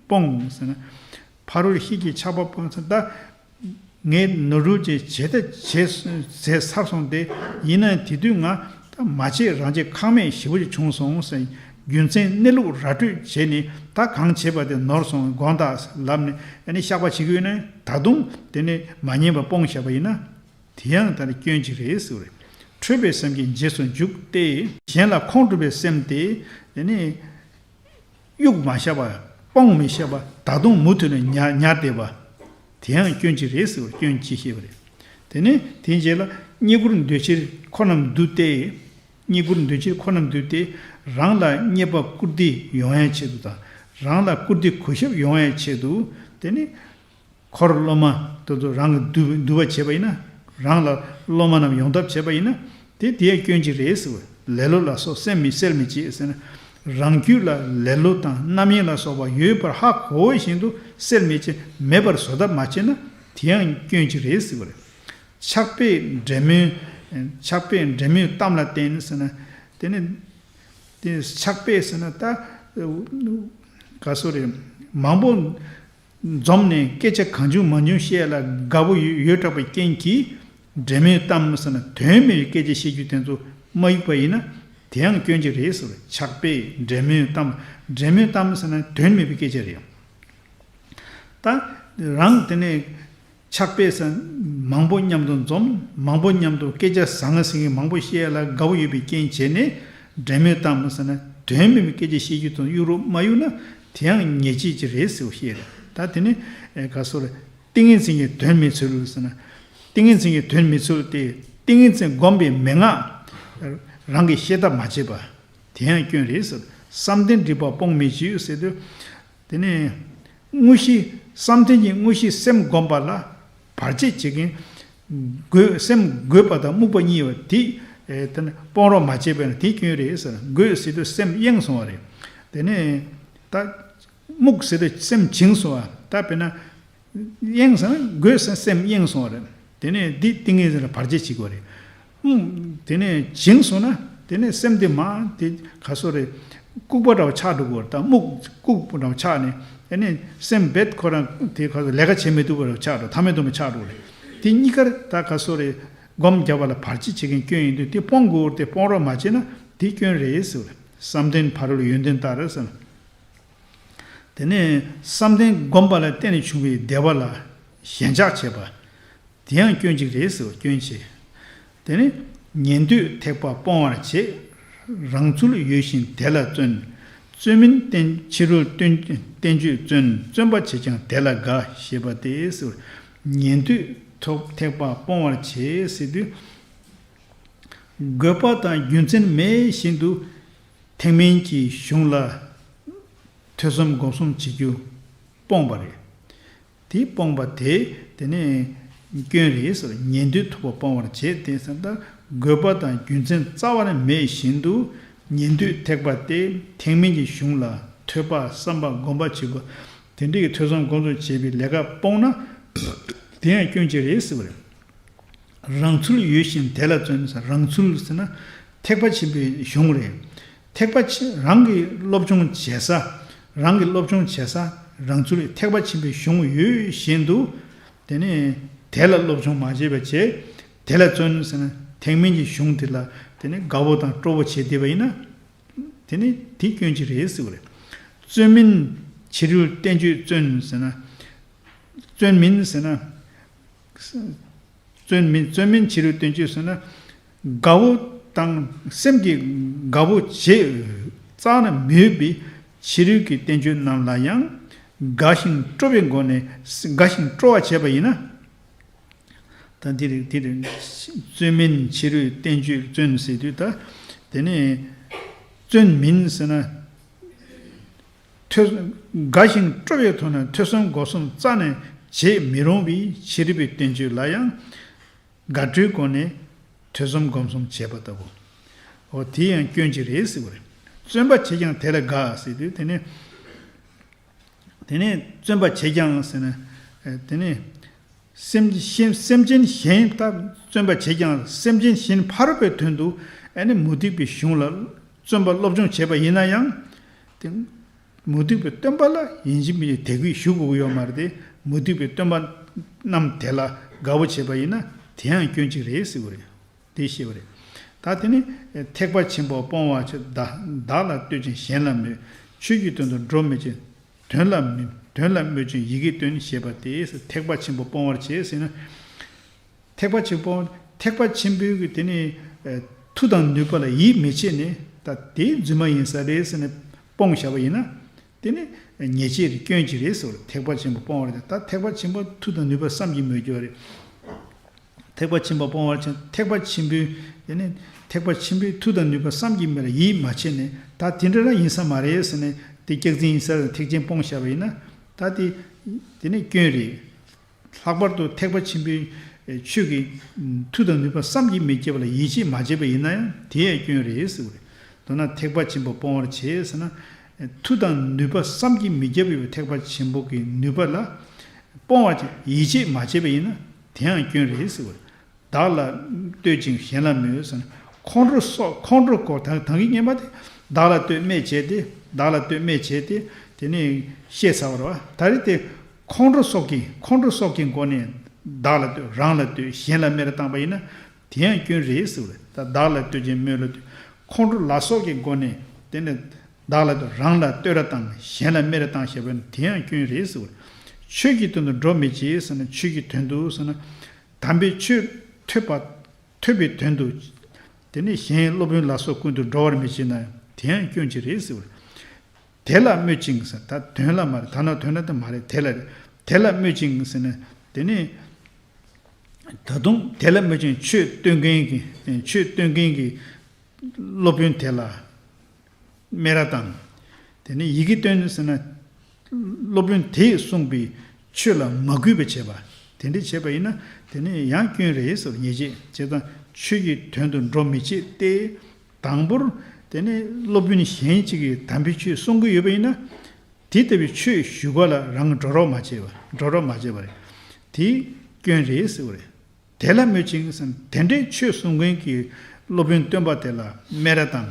སྤོང་ཟེར་ན། ཕ་རོལ་ཤེས་ཀྱི་ཆགས་པ་སྤོང་ཟེར་ད། ངས་ནོར་འཁྲུལ་ཅིག་བྱས་ད་བྱས་བྱས་ཚར་སོང་སྟེ། ཡིན་ན་དེ་དུས་ང་ད་མ་བྱས་རང་བྱས་ཁག་མེད་ཞེ་པོ་ཅིག་བྱུང་སོང་ཟེར། རྒྱུ་མཚན་གནས་ལུགས་ར་སྤྲོད་བྱས་ནས་ད་གང་བྱས་པ་དེ་ནོར་སོང་དགོངས་དག་ལབ་ནས་ཨ་ནི་བཤགས་པ་བྱེད་ཀྱི་ཡོད་ན་ད་དུང་དེ་ནས་མ་ཉན་པ་སྤོང་བཞག་པ་ཡིན་ན་དེ་ཡང་ད་ནི་སྐྱོན་ཅིག་རེད་ཟེར་བ་རེད། འཕྲོད་པའི་སེམས་ཀྱི་རྗེས་སུ་འཇུག་སྟེ། གཞན་ལ་ཁོང་ཁྲོ་བའི་སེམས་དེ་དེ་ནས། གཡུག་མ་བཞག་པ། སྤོང་མི་བཞག་པ། ད་དུང་མུ་མཐུད་ནས་ཉར་ཉར་བསྡད་པ། དེ་ཡང་སྐྱོན་གཅིག་རེད་ཟེར་བར་སྐྱོན་གཅིག་བཤད་པ་རེད། དེ་ནས་དེའི་རྗེས་ལ་རྙེད་བཀུར་འདོད་ཕྱིར་འཁོར་རྣམས་བསྡུ་སྟེ། རྙེད་བཀུར་འདོད་ཕྱིར་འཁོར་རྣམས་བསྡུ་སྟེ། རང་ལ་རྙེད་པ་བཀུར་སྟི་ཡོང་ཡའི་ཆེད་དུ་དང་། རང་ལ་བཀུར་སྟི་གུས་ཞབས་ཡོང་ཡའི་ཆེད་དུ། དེ་ནི། འཁོར་སློབ་མ་དེ་ཚོ་རང་གི་འདུལ་འདུལ་བ་བྱས་པ་ཡིན་ན། རང་ལ་སློབ་མ་རྣམས་ཡོང་ཐབས་བྱས་པ་ཡིན་ན། དེ་དེའི་སྐྱོན་གཅིག་རེད་ཟེར་བ། ལེ་ལོ་ལ་སོགས་སེམས་མི་སེལ་མི་བྱེད་ཟེར་ན། རང་རྒྱུད་ལ་ལེ་ལོ་དང་རྣམ་གཡེང་ལ་སོགས་པ་ཡོད་པར་ཧ་གོ་བཞིན་དུ་སེལ་མི་བྱེད་མེད་པར་བཟོ་ཐབས་མ་བྱས་ན་དེ་ཡང་སྐྱོན་གཅིག་རེད་ཟེར་བ་རེད། ཆགས་པས་འབྲེལ་མོལ། ཆགས་པས་འབྲེལ་མོལ་གཏམ་ལ་བརྟེན་ཟེར་ན། དེ་ནི། དེ་ཆགས་པས་ཟེར་ན་ད། ག་སོ་རེད། མང་པོ། འཛོམས་ནས་སྐད་ཆ་གང་བྱུང་མང་བྱུང་བཤད་ལ་དགའ་པོ་ཡོད་ཡོད་དྲགས་པའི་རྐྱེན་གྱིས། འབྲེལ་མོལ་གཏམ་ཟེར་ན་དོན་མེད་པའི་སྐད་ཆ་བཤད་རྒྱུ་དེ་ཚོ་མ་གཡུག་པ་ཡིན་ན་དེ་ཡང་སྐྱོན་གཅིག་རེད་ཟེར་བ། ཆགས་པས་འབྲེལ་མོལ་གཏམ། འབྲེལ་མོལ་གཏམ་ཟེར་ན་དོན་མེད་པའི་སྐད་ཆ་རེད། ད་རང་དེ་ནས་ཆགས་པས་ཟེར་མང་པོ་མཉམ་དུ་འཛོམས། མང་པོ་མཉམ་དུ་སྐད་ཆ་བཟང་ངན་ཟེར་མཁན་མང་པོ་བཤད་ལ་དགའ་པོ་ཡོད་པའི་རྐྱེན་བྱས་ནས་འབྲེལ་མོལ་གཏམ་ཟེར་ན་དོན་མེད་པའི་སྐད་ཆ་བཤད་རྒྱུ་དང་གཡུག་རོགས་མ་གཡུག་ན། དེ་ཡང་ཉེས་བྱས་ཅིག་རེད་ཟེར་བ་བཤད་རེད། ད་དེ་ནི་ཨེ་ག་སོ་རེད། ཏིང་ངེ་འཛིན་གྱི་དོན་མི་འཚོལ་ཟེར་ན། ཏིང་ངེ་འཛིན་གྱི་དོན་མི་འཚོལ་ཏེ་ཏིང་ངེ་འཛིན་བསྒོམས་པའི་མན་ངག་རང་གིས་ཤེས་ཐབས་མ་བྱས་པ། དེ་ཡང་སྐྱོན་རེད་ཟེར། བསམ་གཏན་སྒྲིབ་པ་སྤོང་མི་བྱེད་ཟེར་དུས། དེ་ནི་དངོས་གཞི་བསམ་གཏན་གྱི་དངོས་གཞི་སེམས་བསྒོམས་པ་ལ་བར་ཆད་བྱེད་མཁན། རྒོད་སེམས་རྒོད་པ་དང་རྨུགས་པ་གཉིས་པ་དེ་དེ་ནི་སྤོང་རོགས་མ་བྱས་པས་ན་དེ་སྐྱོན་རེད་ཟེར། རྒོད་ཟེར་དུས་སེམས་གཡེངས་སོང་བ་རེད། དེ་ནི་ད། རྨུགས་ཟེར་དུས་སེམས་བྱིང་སོང་བ། ད་དཔེར་ན། གཡེངས་སོང་ན་རྒོད་ཟེར་སེམས་གཡེངས་སོང་བ་རེད། དེ་ནས་འདི་ཏིང་ངེ་འཛིན་ལ་བར་ཆད་བྱེད་དགོས་རེད། རྨུགས་དེ་ནས་བྱིང་སོང་ན་དེ་ནས་སེམས་དེ་མ་དེ་ག་སོ་རེད། ལྐུགས་པ་འདྲ་བ་ཆགས་འགྲོ་གི་རེད། ད་རྨུགས་ལྐུགས་པ་འདྲ་བ་ཆགས་ནས་དེ་ནས་སེམས་རྦད་ཁོ་རང་དེ་ག་སོ་ལས་ཀ་བྱེད་མི་ཐུབ་པ་འདྲ་བ་ཆགས་འགྲོ། ཐ་མལ་དུ་མ་ཆགས་འགྲོ་གི་རེད། དེ་གཉིས་ཀར་ད་ག་སོ་རེད། སྒོམ་རྒྱབ་པ་ལ་བར་ཆད་བྱེད་མཁན་སྐྱོན་ཡིན་དུས་དེ་སྤོང་དགོས་ཏེ་སྤོང་རོགས་མ་བྱས་ན་དེ་སྐྱོན་རེད་ཟེར་བ་རེད། བསམ་གཏན་ཕ་རོལ་ཡོན་ཏན་ལྟར་ཟེར་ན། དེ་ནས་བསམ་གཏན་བསྒོམས་པ་ལ་བརྟེན་ནས་བྱུང་བའི་བདེ་བ་ལ་ཞེན་ཆགས་བྱེད་པ། དེ་ཡང་སྐྱོན་གཅིག་རེད་ཟེར་བ་སྐྱོན་ཆེ། དེ་ནི་ཉན་ཐོས་ཐེག་པ་སྤོང་བར་བྱེད། རང་ཚུལ་ཡོད་བཞིན་དེ་ལ་བརྩོན། བརྩོན་མིན་བསྟན་ཕྱི་རོལ་བསྟན་བསྟན་བཅོས་བརྩོན། བརྩོན་པ་བྱེད་ཀྱང་དེ་ལ་དགའ་ཞེས་པ་སྟེ་ཟེར་བ། ཉན་ཐོས་ཐོབ་ཐེག་པ་སྤོང་བར་བྱེད་ཟེར་དུས། དགོས་པ་དང་རྒྱུ་མཚན་མེད་བཞིན་དུ་ཐེག་དམན་གྱི་གཞུང་ལ་ཐོས་བསམ་སྒོམ་གསུམ་བྱེད་རྒྱུ་སྤོང་བ་རེད། དེ་སྤོང་བ་དེ་དེ་ནས་སྐྱོན་རེད་ཟེར། ཉན་ཐོས་ཐོབ་པ་སྤོང་བར་བྱེད་དེ་ཟེར་ན་ད་དགོས་པ་དང་རྒྱུ་མཚན་རྩ་བ་ནས་མེད་བཞིན་དུ་ཉན་ཐོས་ཐེག་པ་སྟེ་ཐེག་དམན་གྱི་གཞུང་ལ་ཐོས་པ་བསམ་པ་སྒོམ་པ་བྱེད་དགོས། དེ་འདྲའི་ཐོས་བསམ་སྒོམ་གསུམ་བྱེད་པའི་ལས་ཀ་སྤོང་ན་དེ་ཡང་སྐྱོན་གཅིག་རེད་ཟེར་བ་རེད། རང་ཚུལ་ཡོད་བཞིན་དེ་ལ་བརྩོན་ཟེར། རང་ཚུལ་ཟེར་ན་ཐེག་པ་ཆེན་པོའི་གཞུང་རེད། ཐེག་པ་ཆེ་རང་གི་སློབ་སྦྱོང་བྱེད་ས། རང་གི་སློབ་སྦྱོང་བྱེད་ས་རང་ཚུལ་ཐེག་པ་ཆེན་པོའི་གཞུང་ཡོད་བཞིན་དུ། དེ་ནས་དེ་ལ་སློབ་སྦྱོང་མ་བྱས་པ་བྱས། དེ་ལ་བརྩོན་ཟེར་ན་ཐེག་དམན་གྱི་གཞུང་དེ་ལ་དེ་ནས་དགའ་བོ་དང་སྤྲོ་བོ་བྱས་བསྡད་པ་ཡིན་ན། དེ་ནི་དེ་སྐྱོན་གཅིག་རེད་ཟེར་བ་རེད། བརྩོན་མིན་ཕྱི་རོལ་བསྟན་བཅོས་བརྩོན་ཟེར་ན། བརྩོན་མིན་ཟེར་ན། བརྩོན་མིན་བརྩོན་མིན་ཕྱི་རོལ་བསྟན་བཅོས་ཟེར་ན། དགའ་བོ་དང་སེམས་ཀྱི་དགའ་བོ་བྱེད་རྩ་ནས་མི་འོས་པའི་ཕྱི་རོལ་གྱི་བསྟན་བཅོས་རྣམས་ལ་ཡང་དགའ་ཞིང་སྤྲོ་བའི་སྒོ་ནས་དགའ་ཞིང་སྤྲོ་བ་བྱས་པ་ཡིན་ན། ད་འདི་རེད་འདི་རེད། བརྩོན་མིན་ཕྱི་རོལ་བསྟན་བཅོས་བརྩོན་ཟེར་དུས་ད། དེ་ནས་བརྩོན་མིན་ཟེར་ན། ཐོས་དགའ་ཞིང་སྤྲོ་བའི་ཐོག་ནས་ཐོས་བསམ་སྒོམ་གསུམ་རྩ་ནས་བྱེད་མི་རུང་བའི་ཕྱི་རོལ་པའི་བསྟན་བཅོས་ལ་ཡང་དགའ་སྤྲོའི་སྒོ་ནས་ཐོས་བསམ་སྒོམ་གསུམ་བྱེད་པ་ལྟ་བུ། འོ་དེ་ཡང་སྐྱོན་གཅིག་རེད་ཟེར་བ་རེད། བརྩོན་པ་བྱེད་ཀྱང་དེ་ལ་དགའ་ཟེར་དུས་དེ་ནས། དེ་ནས་བརྩོན་པ་བྱེད་ཀྱང་ཟེར་ན། ཨ་དེ་ནས་སེམས་ཅན་སེམས་ཅན་གཞན་ད་བརྩོན་པ་བྱེད་ཀྱང་སེམས་ཅན་གཞན་ཕ་རོལ་པོའི་དོན་དུ་ཨ་ནི་མུ་སྟེགས་པའི་གཞུང་ལ་བརྩོན་པ་སློབ་སྦྱོང་བྱས་པ་ཡིན་ན་ཡང་། དེ་མུ་སྟེགས་པའི་སྟོན་པ་ལ་ཡིན་གཅིག་མིན་གཅིག་དད་གུས་ཞུ་དགོས་ཀྱི་ཡོད་མ་རེད་དེ། མུ་སྟེགས་པའི་སྟོན་པ་རྣམས་དེ་ལ་དགའ་བོ་བྱས་པ་ཡིན་ན་དེ་ཡང་སྐྱོན་གཅིག་རེད་ཟེར་བ་རེད། དེ་ཤེས་པ་རེད། ད་དེ་ནི་ཐེག་པ་ཆེན་པོ་སྤོང་བར་བྱེད། བདག་བདག་ལ་ལྟོས་ཤིང་གཞན་ལ་སྨོད། ཆོས་ཀྱི་དོན་དུ་འགྲོ་མི་བྱེད། དོན་ལ་སྨོད་དོན་ལ་སྨོད་ཅིང་ཡི་གེ་སྟོན་ཞེས་པ་སྟེ། ཐེག་པ་ཆེན་པོ་སྤོང་བར་བྱེད་ཟེར་ན། ཐེག་པ་ཆེན་པོ་ཐེག་པ་ཆེན་པོའི་གི་དེ་ནི་མཐུ་དང་ནུས་པ་ལ་ཡིད་མི་ཆེས་ནས་ད་དེ་རྫུན་མ་ཡིན་ས་རེད་ཟེར་ནས་སྤོང་བཞག་པ་ཡིན་ན། དེ་ནི་ཉེས་བྱས་རེད། སྐྱོན་གཅིག་རེད་ཟེར་བ་རེད། ཐེག་པ་ཆེན་པོ་སྤོང་བར་བྱེད། ད་ཐེག་པ་ཆེན་པོ་མཐུ་དང་ནུས་པ་བསམ་གྱིས་མི་དགོས་པ་རེད། ཐེག་པ་ཆེན་པོ་སྤོང་བར་བྱེད། ཐེག་པ་ཆེན་པོའི་དེ་ནི་ཐེག་པ་ཆེན་པོའི་མཐུ་དང་ནུས་པ་བསམ་གྱིས་མི་ལ་ཡིད་མ་ཆེས་ནས་ད་དེ་འདྲ་ར་ཡིན་ས་མ་རེད་ཟེར་ནས་དེ་སྐྱག་རྫུན་ཡིན་ས་རེད། ཐེག་ཆེན་སྤོང་བཞག་པ་ཡིན་ན་ད་དེ་དེ་ནི་སྐྱོན་རེད། ལྷག་པར་དུ་ཐེག་པ་ཆེན་པོའི་ཆོས་ཀྱི་མཐུ་དང་ནུས་པ་བསམ་གྱིས་མི་ཁྱབ་པ་ལ་ཡིད་ཆེས་མ་བྱས་པ་ཡིན་ན་ཡང་དེ་ཡང་སྐྱོན་རེད་ཟེར་བ་རེད། མདོར་ན་ཐེག་པ་ཆེན་པོ་སྤོང་བར་བྱེད་ཟེར་ན། མཐུ་དང་ནུས་པ་བསམ་གྱིས་མི་ཁྱབ་པའི་ཐེག་པ་ཆེན་པོ་གི་ནུས་པ་ལ་སྤོང་བར་བྱེད། ཡིད་ཆེས་མ་བྱས་པ་ཡིན་ན་དེ་ཡང་སྐྱོན་རེད་ཟེར་བ་རེད། བདག་ལ་ལྟོས་ཤིང་གཞན་ལ་སྨོད་ཟེར་ན། ཁོང་ཁྲོ་སོགས་ཁོང་ཁྲོ་སྐོར་ད་ད་གིན་སྔོན་མ་དེ་བདག་ལ་ལྟོས་སྨད་བྱས་ཏེ་བདག་ལ་ལྟོས་སྨད་བྱས་ཏེ་དེ་ནས་བཤད་ཚར་བ་རེད་བ། ད་རེས་དེ་ཁོང་ཁྲོ་སོགས་ཀྱི་ཁོང་ཁྲོ་སོགས་ཀྱི་སྒོ་ནས་བདག་ལ་ལྟོས་རང་ལ་ལྟོས་གཞན་ལ་སྨད་བཏང་པ་ཡིན་ན་དེ་ཡང་སྐྱོན་རེད་ཟེར་བ་རེད། ད་བདག་ལ་ལྟོས་ཀྱང་སྨོད་ལ་ལྟོས། ཁོང་ཁྲོ་ལ་སོགས་ཀྱི་སྒོ་ནས་དེ་ནས་བདག་ལ་ལྟོས་རང་ལ་ལྟོས་ར་བཏང་གཞན་ལ་སྨད་ར་བཏང་བྱས་པ་ཡིན་ན་དེ་ཡང་སྐྱོན་རེད་ཟེར་བ་རེད། ཆོས་ཀྱི་དོན་དུ་འགྲོ་མི་བྱེད་ཟེར་ན། ཆོས་ཀྱི་དོན་དུ་ཟེར་ན། དམ་པའི་ཆོས་ཐོས་པ་ཐོས་པའི་དོན་དུ། དེ་ནས་གཞན་སློབ་དཔོན་ལ་སོགས་ཀུན་ཏུ་འགྲོ་བར་མི་བྱེད་ན་དེ་ཡང་སྐྱོན་གཅིག་རེད་ཟེར་བ་རེད། དེ་ལ་སྨོད་ཅིང་ཟེར། ད་དོན་ལ་མ་རེད། ད་ནོར་དོན་ལ་དེ་མ་རེད། དེ་ལ་རེད། དེ་ལ་སྨོད་ཅིང་ཟེར་ན་དེ་ནས་ད་དུང་དེ་ལ་སྨོད་ཅིང་ཆོས་སྟོན་མཁན་གྱི་ཆོས་སྟོན་མཁན་གྱི་སློབ་དཔོན་དེ་ལ་སྨད་ར་བཏང་། དེ་ནས་ཡི་གེ་སྟོན་ཟེར་ན། སློབ་དཔོན་དེས་གསུངས་པའི་ཆོས་ལ་མ་གུས་པ་བྱེད་པ། དེ་འདྲ་བྱས་པ་ཡིན་ན་དེ་ནི་ཡང་སྐྱོན་རེད་ཟེར་བ་ཉེས་བྱས་བྱས་ཙང་ཆོས་ཀྱི་དོན་དུ་འགྲོ་མི་བྱེད་དེ། དང་པོར་དེ་ནི་སློབ་དཔོན་གཞན་གཅིག་གིས་དམ་པའི་ཆོས་གསུང་གི་ཡོད་པ་ཡིན་ན། དེ་ལྟ་བུའི་ཆོས་ཞུ་བ་ལ་རང་འགྲོ་རོགས་མ་བྱས་པ་འགྲོ་རོགས་མ་བྱས་པ་རེད། དེ་སྐྱོན་རེད་ཟེར་བ་རེད། དེ་ལ་སྨོད་ཅིང་ཟེར་ན་དེ་འདྲའི་ཆོས་གསུང་མཁན་གྱི་སློབ་དཔོན་སྟོན་པ་དེ་ལ་སྨད་ར་བཏང་།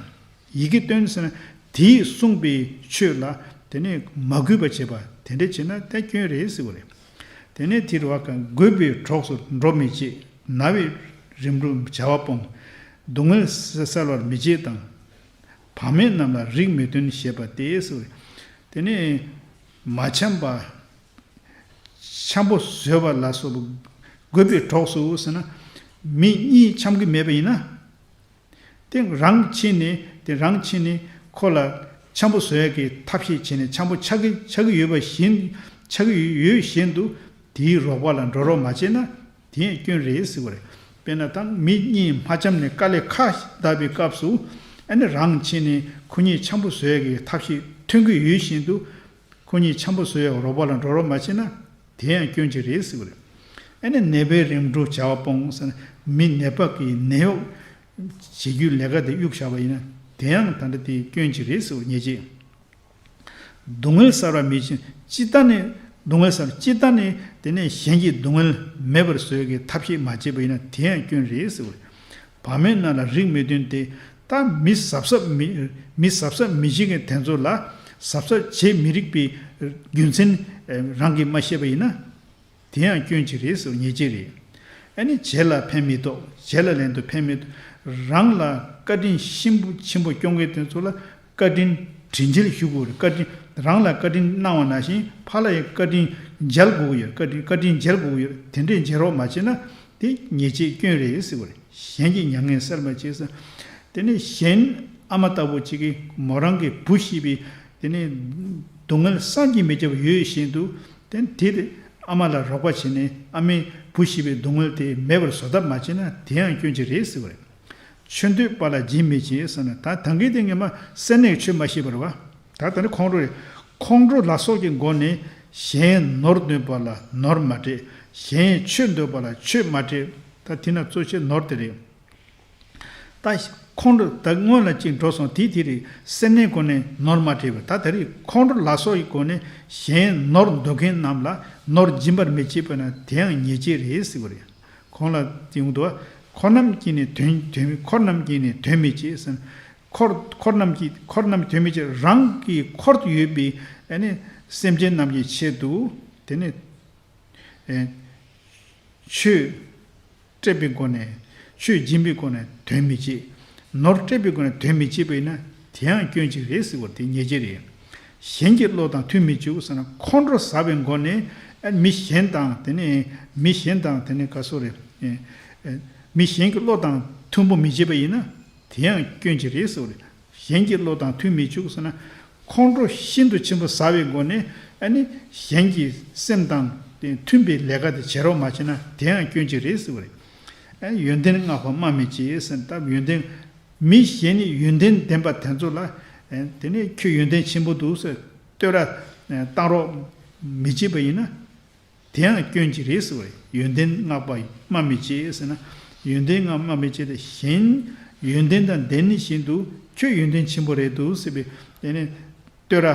ཡི་གེ་སྟོན་ཟེར་ན་དེས་གསུངས་པའི་ཆོས་ལ་དེ་ནས་མ་གུས་པ་བྱེད་པ་དེ་འདྲ་བྱེད་ན་དེ་སྐྱོན་རེད་ཟེར་བ་རེད། དེ་ནས་དེ་རུ་བ་གང་རྒོད་པའི་གྲོགས་སུ་འགྲོ་མི་བྱེད། ན་བའི་ རིམ་གྲོ་བྱ་བ་སྤོང་། སྡུག་བསྔལ་བསལ་བར་མི་བྱེད་དང་། བག་མེད་རྣམས་ལ་རིགས་མི་མཐུན་ཞེས་པ་སྟེ་ཟེར། དེ་ནས་མ་འཆམ་པ། འཆམ་པོ་བཟོས་པ་ལ་སོགས་པ་དགོས་པའི་གྲོགས་སུ་ཟེར་ན། མི་གཉིས་འཆམ་གྱི་མེད་པ་ཡིན་ན། དེ་རང་ཕྱིན་ནས་དེ་རང་ཕྱིན་ནས་ཁོ་ལ་འཆམ་པོ་བཟོ་ཡ་གི་ཐབས་ཤེས་བྱས་ནས་འཆམ་པོ་ཆགས་ཀྱི་ཆགས་ཀྱི་ཡོད་པ་བཞིན་ཆགས་ཀྱི་ཡོད་བཞིན་དུ་དེའི་རོགས་པ་ལ་འགྲོ་རོགས་མ་བྱས་ན་དེ་ཡང་སྐྱོན་རེད་ཟེར་བ་རེད། དཔེར་ན་ད་མི་གཉིས་མ་འཆམ་ནས་དཀའ་ལས་ཁག་བརྡབས་པའི་སྐབས་སུ་ཨ་ནི་རང་ཕྱིན་ནས་ཁོ་གཉིས་འཆམ་པོ་བཟོ་ཡ་གི་ཐབས་ཤེས་ཐོན་གྱི་ཡོད་བཞིན་དུ། ཁོ་གཉིས་འཆམ་པོ་བཟོ་ཡ་རོགས་པ་ལ་འགྲོ་རོགས་མ་བྱས་ན་དེ་ཡང་སྐྱོན་ཅིག་རེད་ཟེར་བ་རེད། ཨ་ནི་ནད་པའི་རིམ་གྲོ་བྱ་བ་སྤོང་ཟེར་ན་མི་ནད་པ་གི་ནད་གཡོག་བྱེད་རྒྱུའི་ལས་ཀ་དེ་གཡུག་བཞག་པ་ཡིན་ན་དེ་ཡང་ད་ལྟ་དེ་སྐྱོན་ཅིག་རེད་ཟེར་བ་ཉེས་བྱས། སྡུག་བསྔལ་བསལ་བ་མི་བྱེད་ཅི་ལྟ་ནས་སྡུག་བསྔལ་བསལ་ཅི་ལྟ་ནས་དེ་ནས་གཞན་གྱི་སྡུག་བསྔལ་མེད་པར་བཟོ་ཡ་གི་ཐབས་ཤེས་མ་བྱས་པ་ཡིན་ན་དེ་ཡང་སྐྱོན་རེད་ཟེར་བ་རེད། བག་མེད་རྣམས་ལ་རིགས་མི་མཐུན་ཏེ། ད་མི་གཟབ་གཟབ་མི་མི་གཟབ་གཟབ་མི་བྱེད་མཁན་དེ་ཚོ་ལ་གཟབ་གཟབ་བྱེད་མི་རིགས་པའི་རྒྱུ་མཚན་རང་གིས་མ་ཤེས་པ་ཡིན་ན་དེ་ཡང་སྐྱོན་ཅིག་རེད་ཟེར་ཉེས་བྱས་རེད། ཨ་ནི་བྱས་ལ་ཕན་མི་ཐོགས། བྱས་ལ་ལན་དུ་ཕན་མི་ཐོགས། རང་ལ་བཀའ་དྲིན་ཆེན་པོ་ཆེན་པོ་སྐྱོང་མཁན་དེ་ཚོ་ལ་བཀའ་དྲིན་དྲིན་འཇལ་ཞུ་དགོས་རེད། བཀའ་དྲིན་རང་ལ་བཀའ་དྲིན་གནང་བ་ནང་བཞིན་ཕར་ལ་ཡང་བཀའ་དྲིན་འཇལ་དགོས་ཀྱི་ཡོད། བཀའ་དྲིན་བཀའ་དྲིན་འཇལ་དགོས་ཀྱི་ཡོད། དེ་འདྲས་འཇལ་རོགས་མ་བྱས་ན། དེ་ཉེས་བྱས་སྐྱོན་རེད་ཟེར་བ་རེད། གཞན་གྱི་མྱ་ངན་སེལ་མ་བྱས་ཟེར། དེ་ནས་གཞན་ཨ་མ་ལྟ་བུ་གཅིག་གིས་མོ་རང་གི་བུ་ཤི་བའི་དེ་ནས་སྡུག་བསྔལ་བསམ་གྱིས་མི་ཁྱབ་པ་ཡོད་བཞིན་དུ་དེ་དེ་ཨ་མ་ལ་རོགས་པ་བྱས་ནས་ཨ་མའི་བུ་ཤི་བའི་སྡུག་བསྔལ་དེ་མེད་པར་བཟོ་ཐབས་མ་བྱས་ན་དེ་ཡང་སྐྱོན་ཅིག་རེད་ཟེར་བ་རེད། ཆོས་འདོད་པ་ལ་སྦྱིན་མི་བྱེད་ཟེར་ན་ད་ད་གིན་དེ་ངས་མ་སེར་སྣས་ཆོས་མ་ཤེས་པ་རེད་བ། ད་ད་ནི་ཁོང་ཁྲོ་རེད། ཁོང་ཁྲོ་ལ་སོགས་ཀྱི་སྒོ་ནས་གཞན་ནོར་འདོད་པ་ལ་ནོར་མ་སྤྲད། གཞན་ཆོས་འདོད་པ་ལ་ཆོས་མ་སྤྲད། ད་དེ་ན་གཙོ་ཆེ་ནོར་དེ་རེད། ད་ཁོང་ཁྲོ་ད་སྔོན་ལ་གཅིག་འགྲོ་སོང་དེ་དེ་རེད། སེར་སྣའི་སྒོ་ནས་ནོར་མ་སྤྲད་པ་ད་དེ་རེད། ཁོང་ཁྲོ་ལ་སོགས་ཀྱི་སྒོ་ནས་གཞན་ནོར་འདོད་མཁན་རྣམས་ལ་ནོར་སྦྱིན་པར་མི་བྱེད་པ་ན་དེ་ཡང་ཉེས་བྱས་རེད་ཟེར་བ་རེད། གོང་ལ་དེ་ཡོང་འདུག་བ། འཁོར་རྣམས་ཀྱིས་ནི་དོན་དོན་འཁོར་རྣམས་ཀྱིས་ནི་དོན་མི་བྱེད་ཟེར། འཁོར་འཁོར་རྣམས་ཀྱིས་འཁོར་རྣམས་དོན་མི་བྱེད། རང་གི་འཁོར་དུ་ཡོད་པའི་ཨ་ནི་སེམས་ཅན་རྣམས་ཀྱི་ཆེད་དུ་དེ་ནི་ཨེ་ཆོས་སྤྲད་པའི་སྒོ་ནས་ཆོས་སྦྱིན་པའི་སྒོ་ནས་དོན་མི་བྱེད། ནོར་སྤྲད་པའི་སྒོ་ནས་དོན་མི་བྱེད་པ་ཡིན་ན་དེ་ཡང་སྐྱོན་ཅིག་རེད་ཟེར་བ་དེ་ཉེས་བྱས་རེད། གཞན་གྱི་བློ་དང་མཐུན་མི་བཅུག་ཟེར་ན་ཁོང་ཁྲོ་ཟ་བའི་སྒོ་ནས་ཨ་མི་གཞན་དང་དེ་ནི་མི་གཞན་དང་དེ་ནི་ག་སོ་རེད། ཨེ་ཨེ་མི་གཞན་གྱི་བློ་དང་མཐུན་པོ་མི་བྱེད་པ་ཡིན་ན། དེ་ཡང་སྐྱོན་ཅིག་རེད་ཟེར་བ་རེད། གཞན་གྱི་བློ་དང་མཐུན་མི་བཅུག་ཟེར་ན། ཁོང་ཁྲོ་ཤིན་ཏུ་ཆེན་པོ་ཟ་བའི་སྒོ་ནས་ཨ་ནི་གཞན་གྱི་སེམས་དང་དེ་མཐུན་པའི་ལས་ཀ་དེ་བྱེད་རོགས་མ་བྱས་ན་དེ་ཡང་སྐྱོན་ཅིག་རེད་ཟེར་བ་རེད། ཨ་ཡོན་ཏན་བསྔགས་པ་སྨྲ་མི་བྱེད་ཟེར་ན་ད་ཡོན་ཏན་མི་གཞན་ནི་ཡོན་ཏན་ལྡན་པ་དེ་ཚོ་ལ་ཨ་དེ་ནས་ཁྱོད་ཡོན་ཏན་ཆེན་པོ་འདུག་ཟེར་བསྟོད་ར་བཏང་རོགས་མི་བྱེད་པ་ཡིན་ན། དེ་ཡང་སྐྱོན་ཅིག་རེད་ཟེར་བས། ཡོན་ཏན་བསྔགས་པ་སྨྲ་མི་བྱེད་ཟེར་ན། ཡོན་ཏན་བསྔགས་སྨྲ་མི་བྱེད་དེ་གཞན་ཡོན་ཏན་དང་ལྡན་ནི་བཞིན་དུ་ཁྱོད་ཡོན་ཏན་ཆེན་པོ་རེད་འདུག་ཟེར་བའི་དེ་ནི་བསྟོད་ར་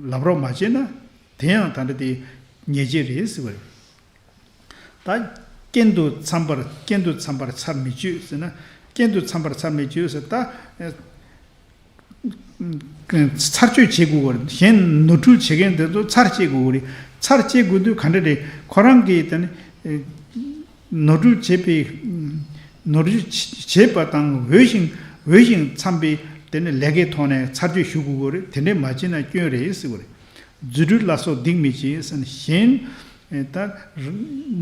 ལབ་རོགས་མ་བྱས་ན་དེ་ཡང་ད་ལྟ་དེ་ཉེས་བྱས་རེད་ཟེར་བས། ད་རྐྱེན་དུ་འཚམ་པར་རྐྱེན་དུ་འཚམ་པར་ཚར་མི་གཅོད་ཟེར་ན། རྐྱེན་དུ་འཚམ་པར་ཚར་མི་གཅོད་ཟེར་ད། ཚར་གཅོད་བྱེད་དགོས་པ་རེད། གཞན་ནོར་འཁྲུལ་བྱེད་མཁན་དེ་ཚོ་ཚར་བཅད་དགོས་པ་རེད། ཚར་བཅད་དགོས་དུས་ག་འདྲ་རེད། ཁོ་རང་གིས་དེ་ནི་ནོར་འཁྲུལ་བྱེད་པའི་ནོར་འཁྲུལ་བྱེད་པ་དང་འོས་ཤིང་འོས་ཤིང་འཚམ་པའི་དེ་ནི་ལས་ཀའི་ཐོག་ནས་ཚར་གཅོད་ཞུ་དགོས་པ་རེད། དེ་འདྲས་མ་བྱས་ན་སྐྱོན་རེད་ཟེར་བ་རེད། རྫུ་འཕྲུལ་ལ་སོགས་སྡིག་མི་བྱེད་ཟེར་ན་གཞན་ད་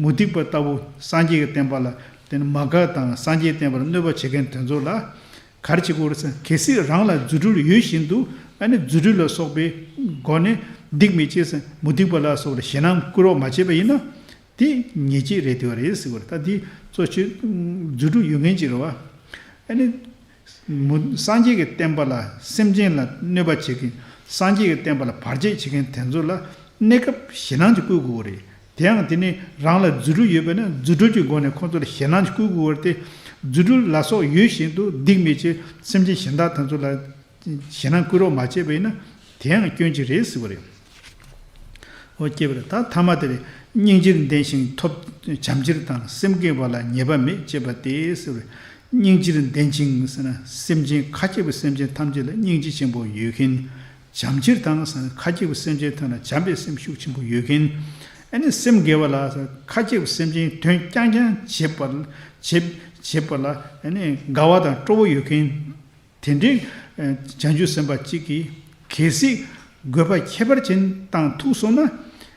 མུ་སྟེགས་པ་ལྟ་བུ་སངས་རྒྱས་ཀྱི་བསྟན་པ་ལ་དེ་ནི་མ་དགའ་དང་སངས་རྒྱས་བསྟན་པར་གནོད་པ་བྱེད་མཁན་དེ་ཚོ་ལ། ག་རེ་བྱེད་དགོས་རེད་ཟེར་ན་གལ་སྲིད་རང་ལ་རྫུ་འཕྲུལ་ཡོད་བཞིན་དུ་ཨ་ནི་རྫུ་འཕྲུལ་ལ་སོགས་པའི་སྒོ་ནས་སྡིག་མི་བྱེད་ཟེར་མུ་སྟེགས་པ་ལ་སོགས་ལ་ཞེད་སྣང་སྐུལ་རོགས་མ་བྱས་པ་ཡིན་ན་དེ་ཉེས་བྱས་རེད་དེ་བ་རེད་ཟེར་བ་རེད། ད་དེ་གཙོ་ཆེ་རྫུ་འཕྲུལ་ཡོད་མཁན་ཅིག་རེད་བ། ཨ་ནི་མུ་སངས་རྒྱས་ཀྱི་བསྟན་པ་ལ་སེམས་ཅན་ལ་གནོད་པ་བྱེད་མཁན་སངས་རྒྱས་ཀྱི་བསྟན་པ་ལ་བར་ཆད་བྱེད་མཁན་དེ་ཚོ་ལ། གནས་སྐབས་ཞེད་སྣང་ཅིག་སྐུལ་དགོས་པ་རེད། དེ་ཡང་དེ་ནི་རང་ལ་རྫུ་འཕྲུལ་ཡོད་པ་ན་རྫུ་འཕྲུལ་གྱི་སྒོ་ནས་ཁོང་ཚོ་ལ་ཞེད་སྣང་ཅིག་སྐུལ་དགོས་པ་རེད་དེ། རྫུ་འཕྲུལ་ལ་སོགས་ཡོད་བཞིན་དུ་སྡིག་མི་བྱེད་སེམས་ཅན་གཞན་དག་དེ་ཚོ་ལ་ཞེད་སྣང་སྐུལ་རོགས་མ་བྱས་པ་ཡིན་ན་དེ་ཡང་སྐྱོན་ཅིག་རེད་ཟེར་བ་རེད། འོ་སྐྱེས་པ་རེད། ད་ཐ་མ་དེ་རེད། སྙིང་རྗེར་ལྡན་ཞིང་ཐོབ་བྱམས་ཆེར་དང་སེམས་བསྐྱེད་པ་ལ་ཉེས་པ་མེད་ཅེས་པ་སྟེ་ཟེར་བ་རེད། སྙིང་རྗེར་ལྡན་ཅིང་ཟེར་ན་སེམས་ཅན་ཁ་སྐྱེས་པའི་སེམས་ཅན་ཐམས་ཅད་ལ་སྙིང་རྗེ་ཆེན་པོ་ཡོད་མཁན། བྱམས་ཆེར་དང་ཟེར་ན་ཁ་སྐྱེས་པའི་སེམས་ཅན་ཐམས་ལ་བྱམས་པའི་སེམས་ཤུགས་ཆེན་པོ་ཡོད་མཁན། ཨ་ནི་སེམས་དགེ་བ་ལ་ཁ་གཅིག་སེམས་ཅན་དོན་རྐྱང་རྐྱང་བྱེད་པ་བྱེད་བྱེད་པ་ལ་ཨ་ནི་དགའ་བ་དང་སྤྲོ་བོ་ཡོད་མཁན། དེ་འདྲའི་བྱང་ཆུབ་སེམས་དཔའ་གཅིག་གིས་གལ་སྲིད་དགོས་པ་ཁྱད་པར་ཅན་དང་ཐུག་སོང་ན།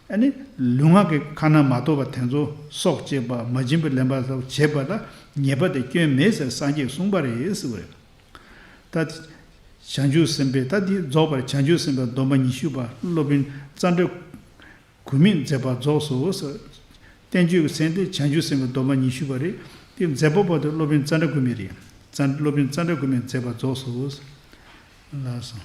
ཨ་ནི་ལུས་ངག་གི་ཁ་ན་མ་ཐོ་བ་དེ་ཚོ་སྲོག་བཅད་པ་མ་བྱིན་པར་ལེན་པ་སོགས་བྱེད་པ་ལ་ཉེས་པ་དེ་སྐྱོན་མེད་ཟེར་སངས་རྒྱས་གསུངས་པ་རེད་ཟེར་བ་རེད། ད་བྱང་ཆུབ་སེམས་དཔའི་ད་འདི་རྫོགས་པར་བྱང་ཆུབ་སེམས་དཔའི་སྡོམ་པ་ཉི་ཤུ་པ་སློབ་དཔོན་ཙནྡྲ་གོ་མིས་མཛད་པ་རྫོགས་སོ་ཟེར། བསྟན་བཅོས་ཀྱི་མཚན་དེ་བྱང་ཆུབ་སེམས་དཔའི་སྡོམ་པ་ཉི་ཤུ་པ་རེད། དེ་མཛད་པ་པོ་དེ་སློབ་དཔོན་ཙནྡྲ་གོ་མི་རེད། ཙན་སློབ་དཔོན་ཙནྡྲ་གོ་མིས་མཛད་པ་རྫོགས་སོ། ལགས་སོ།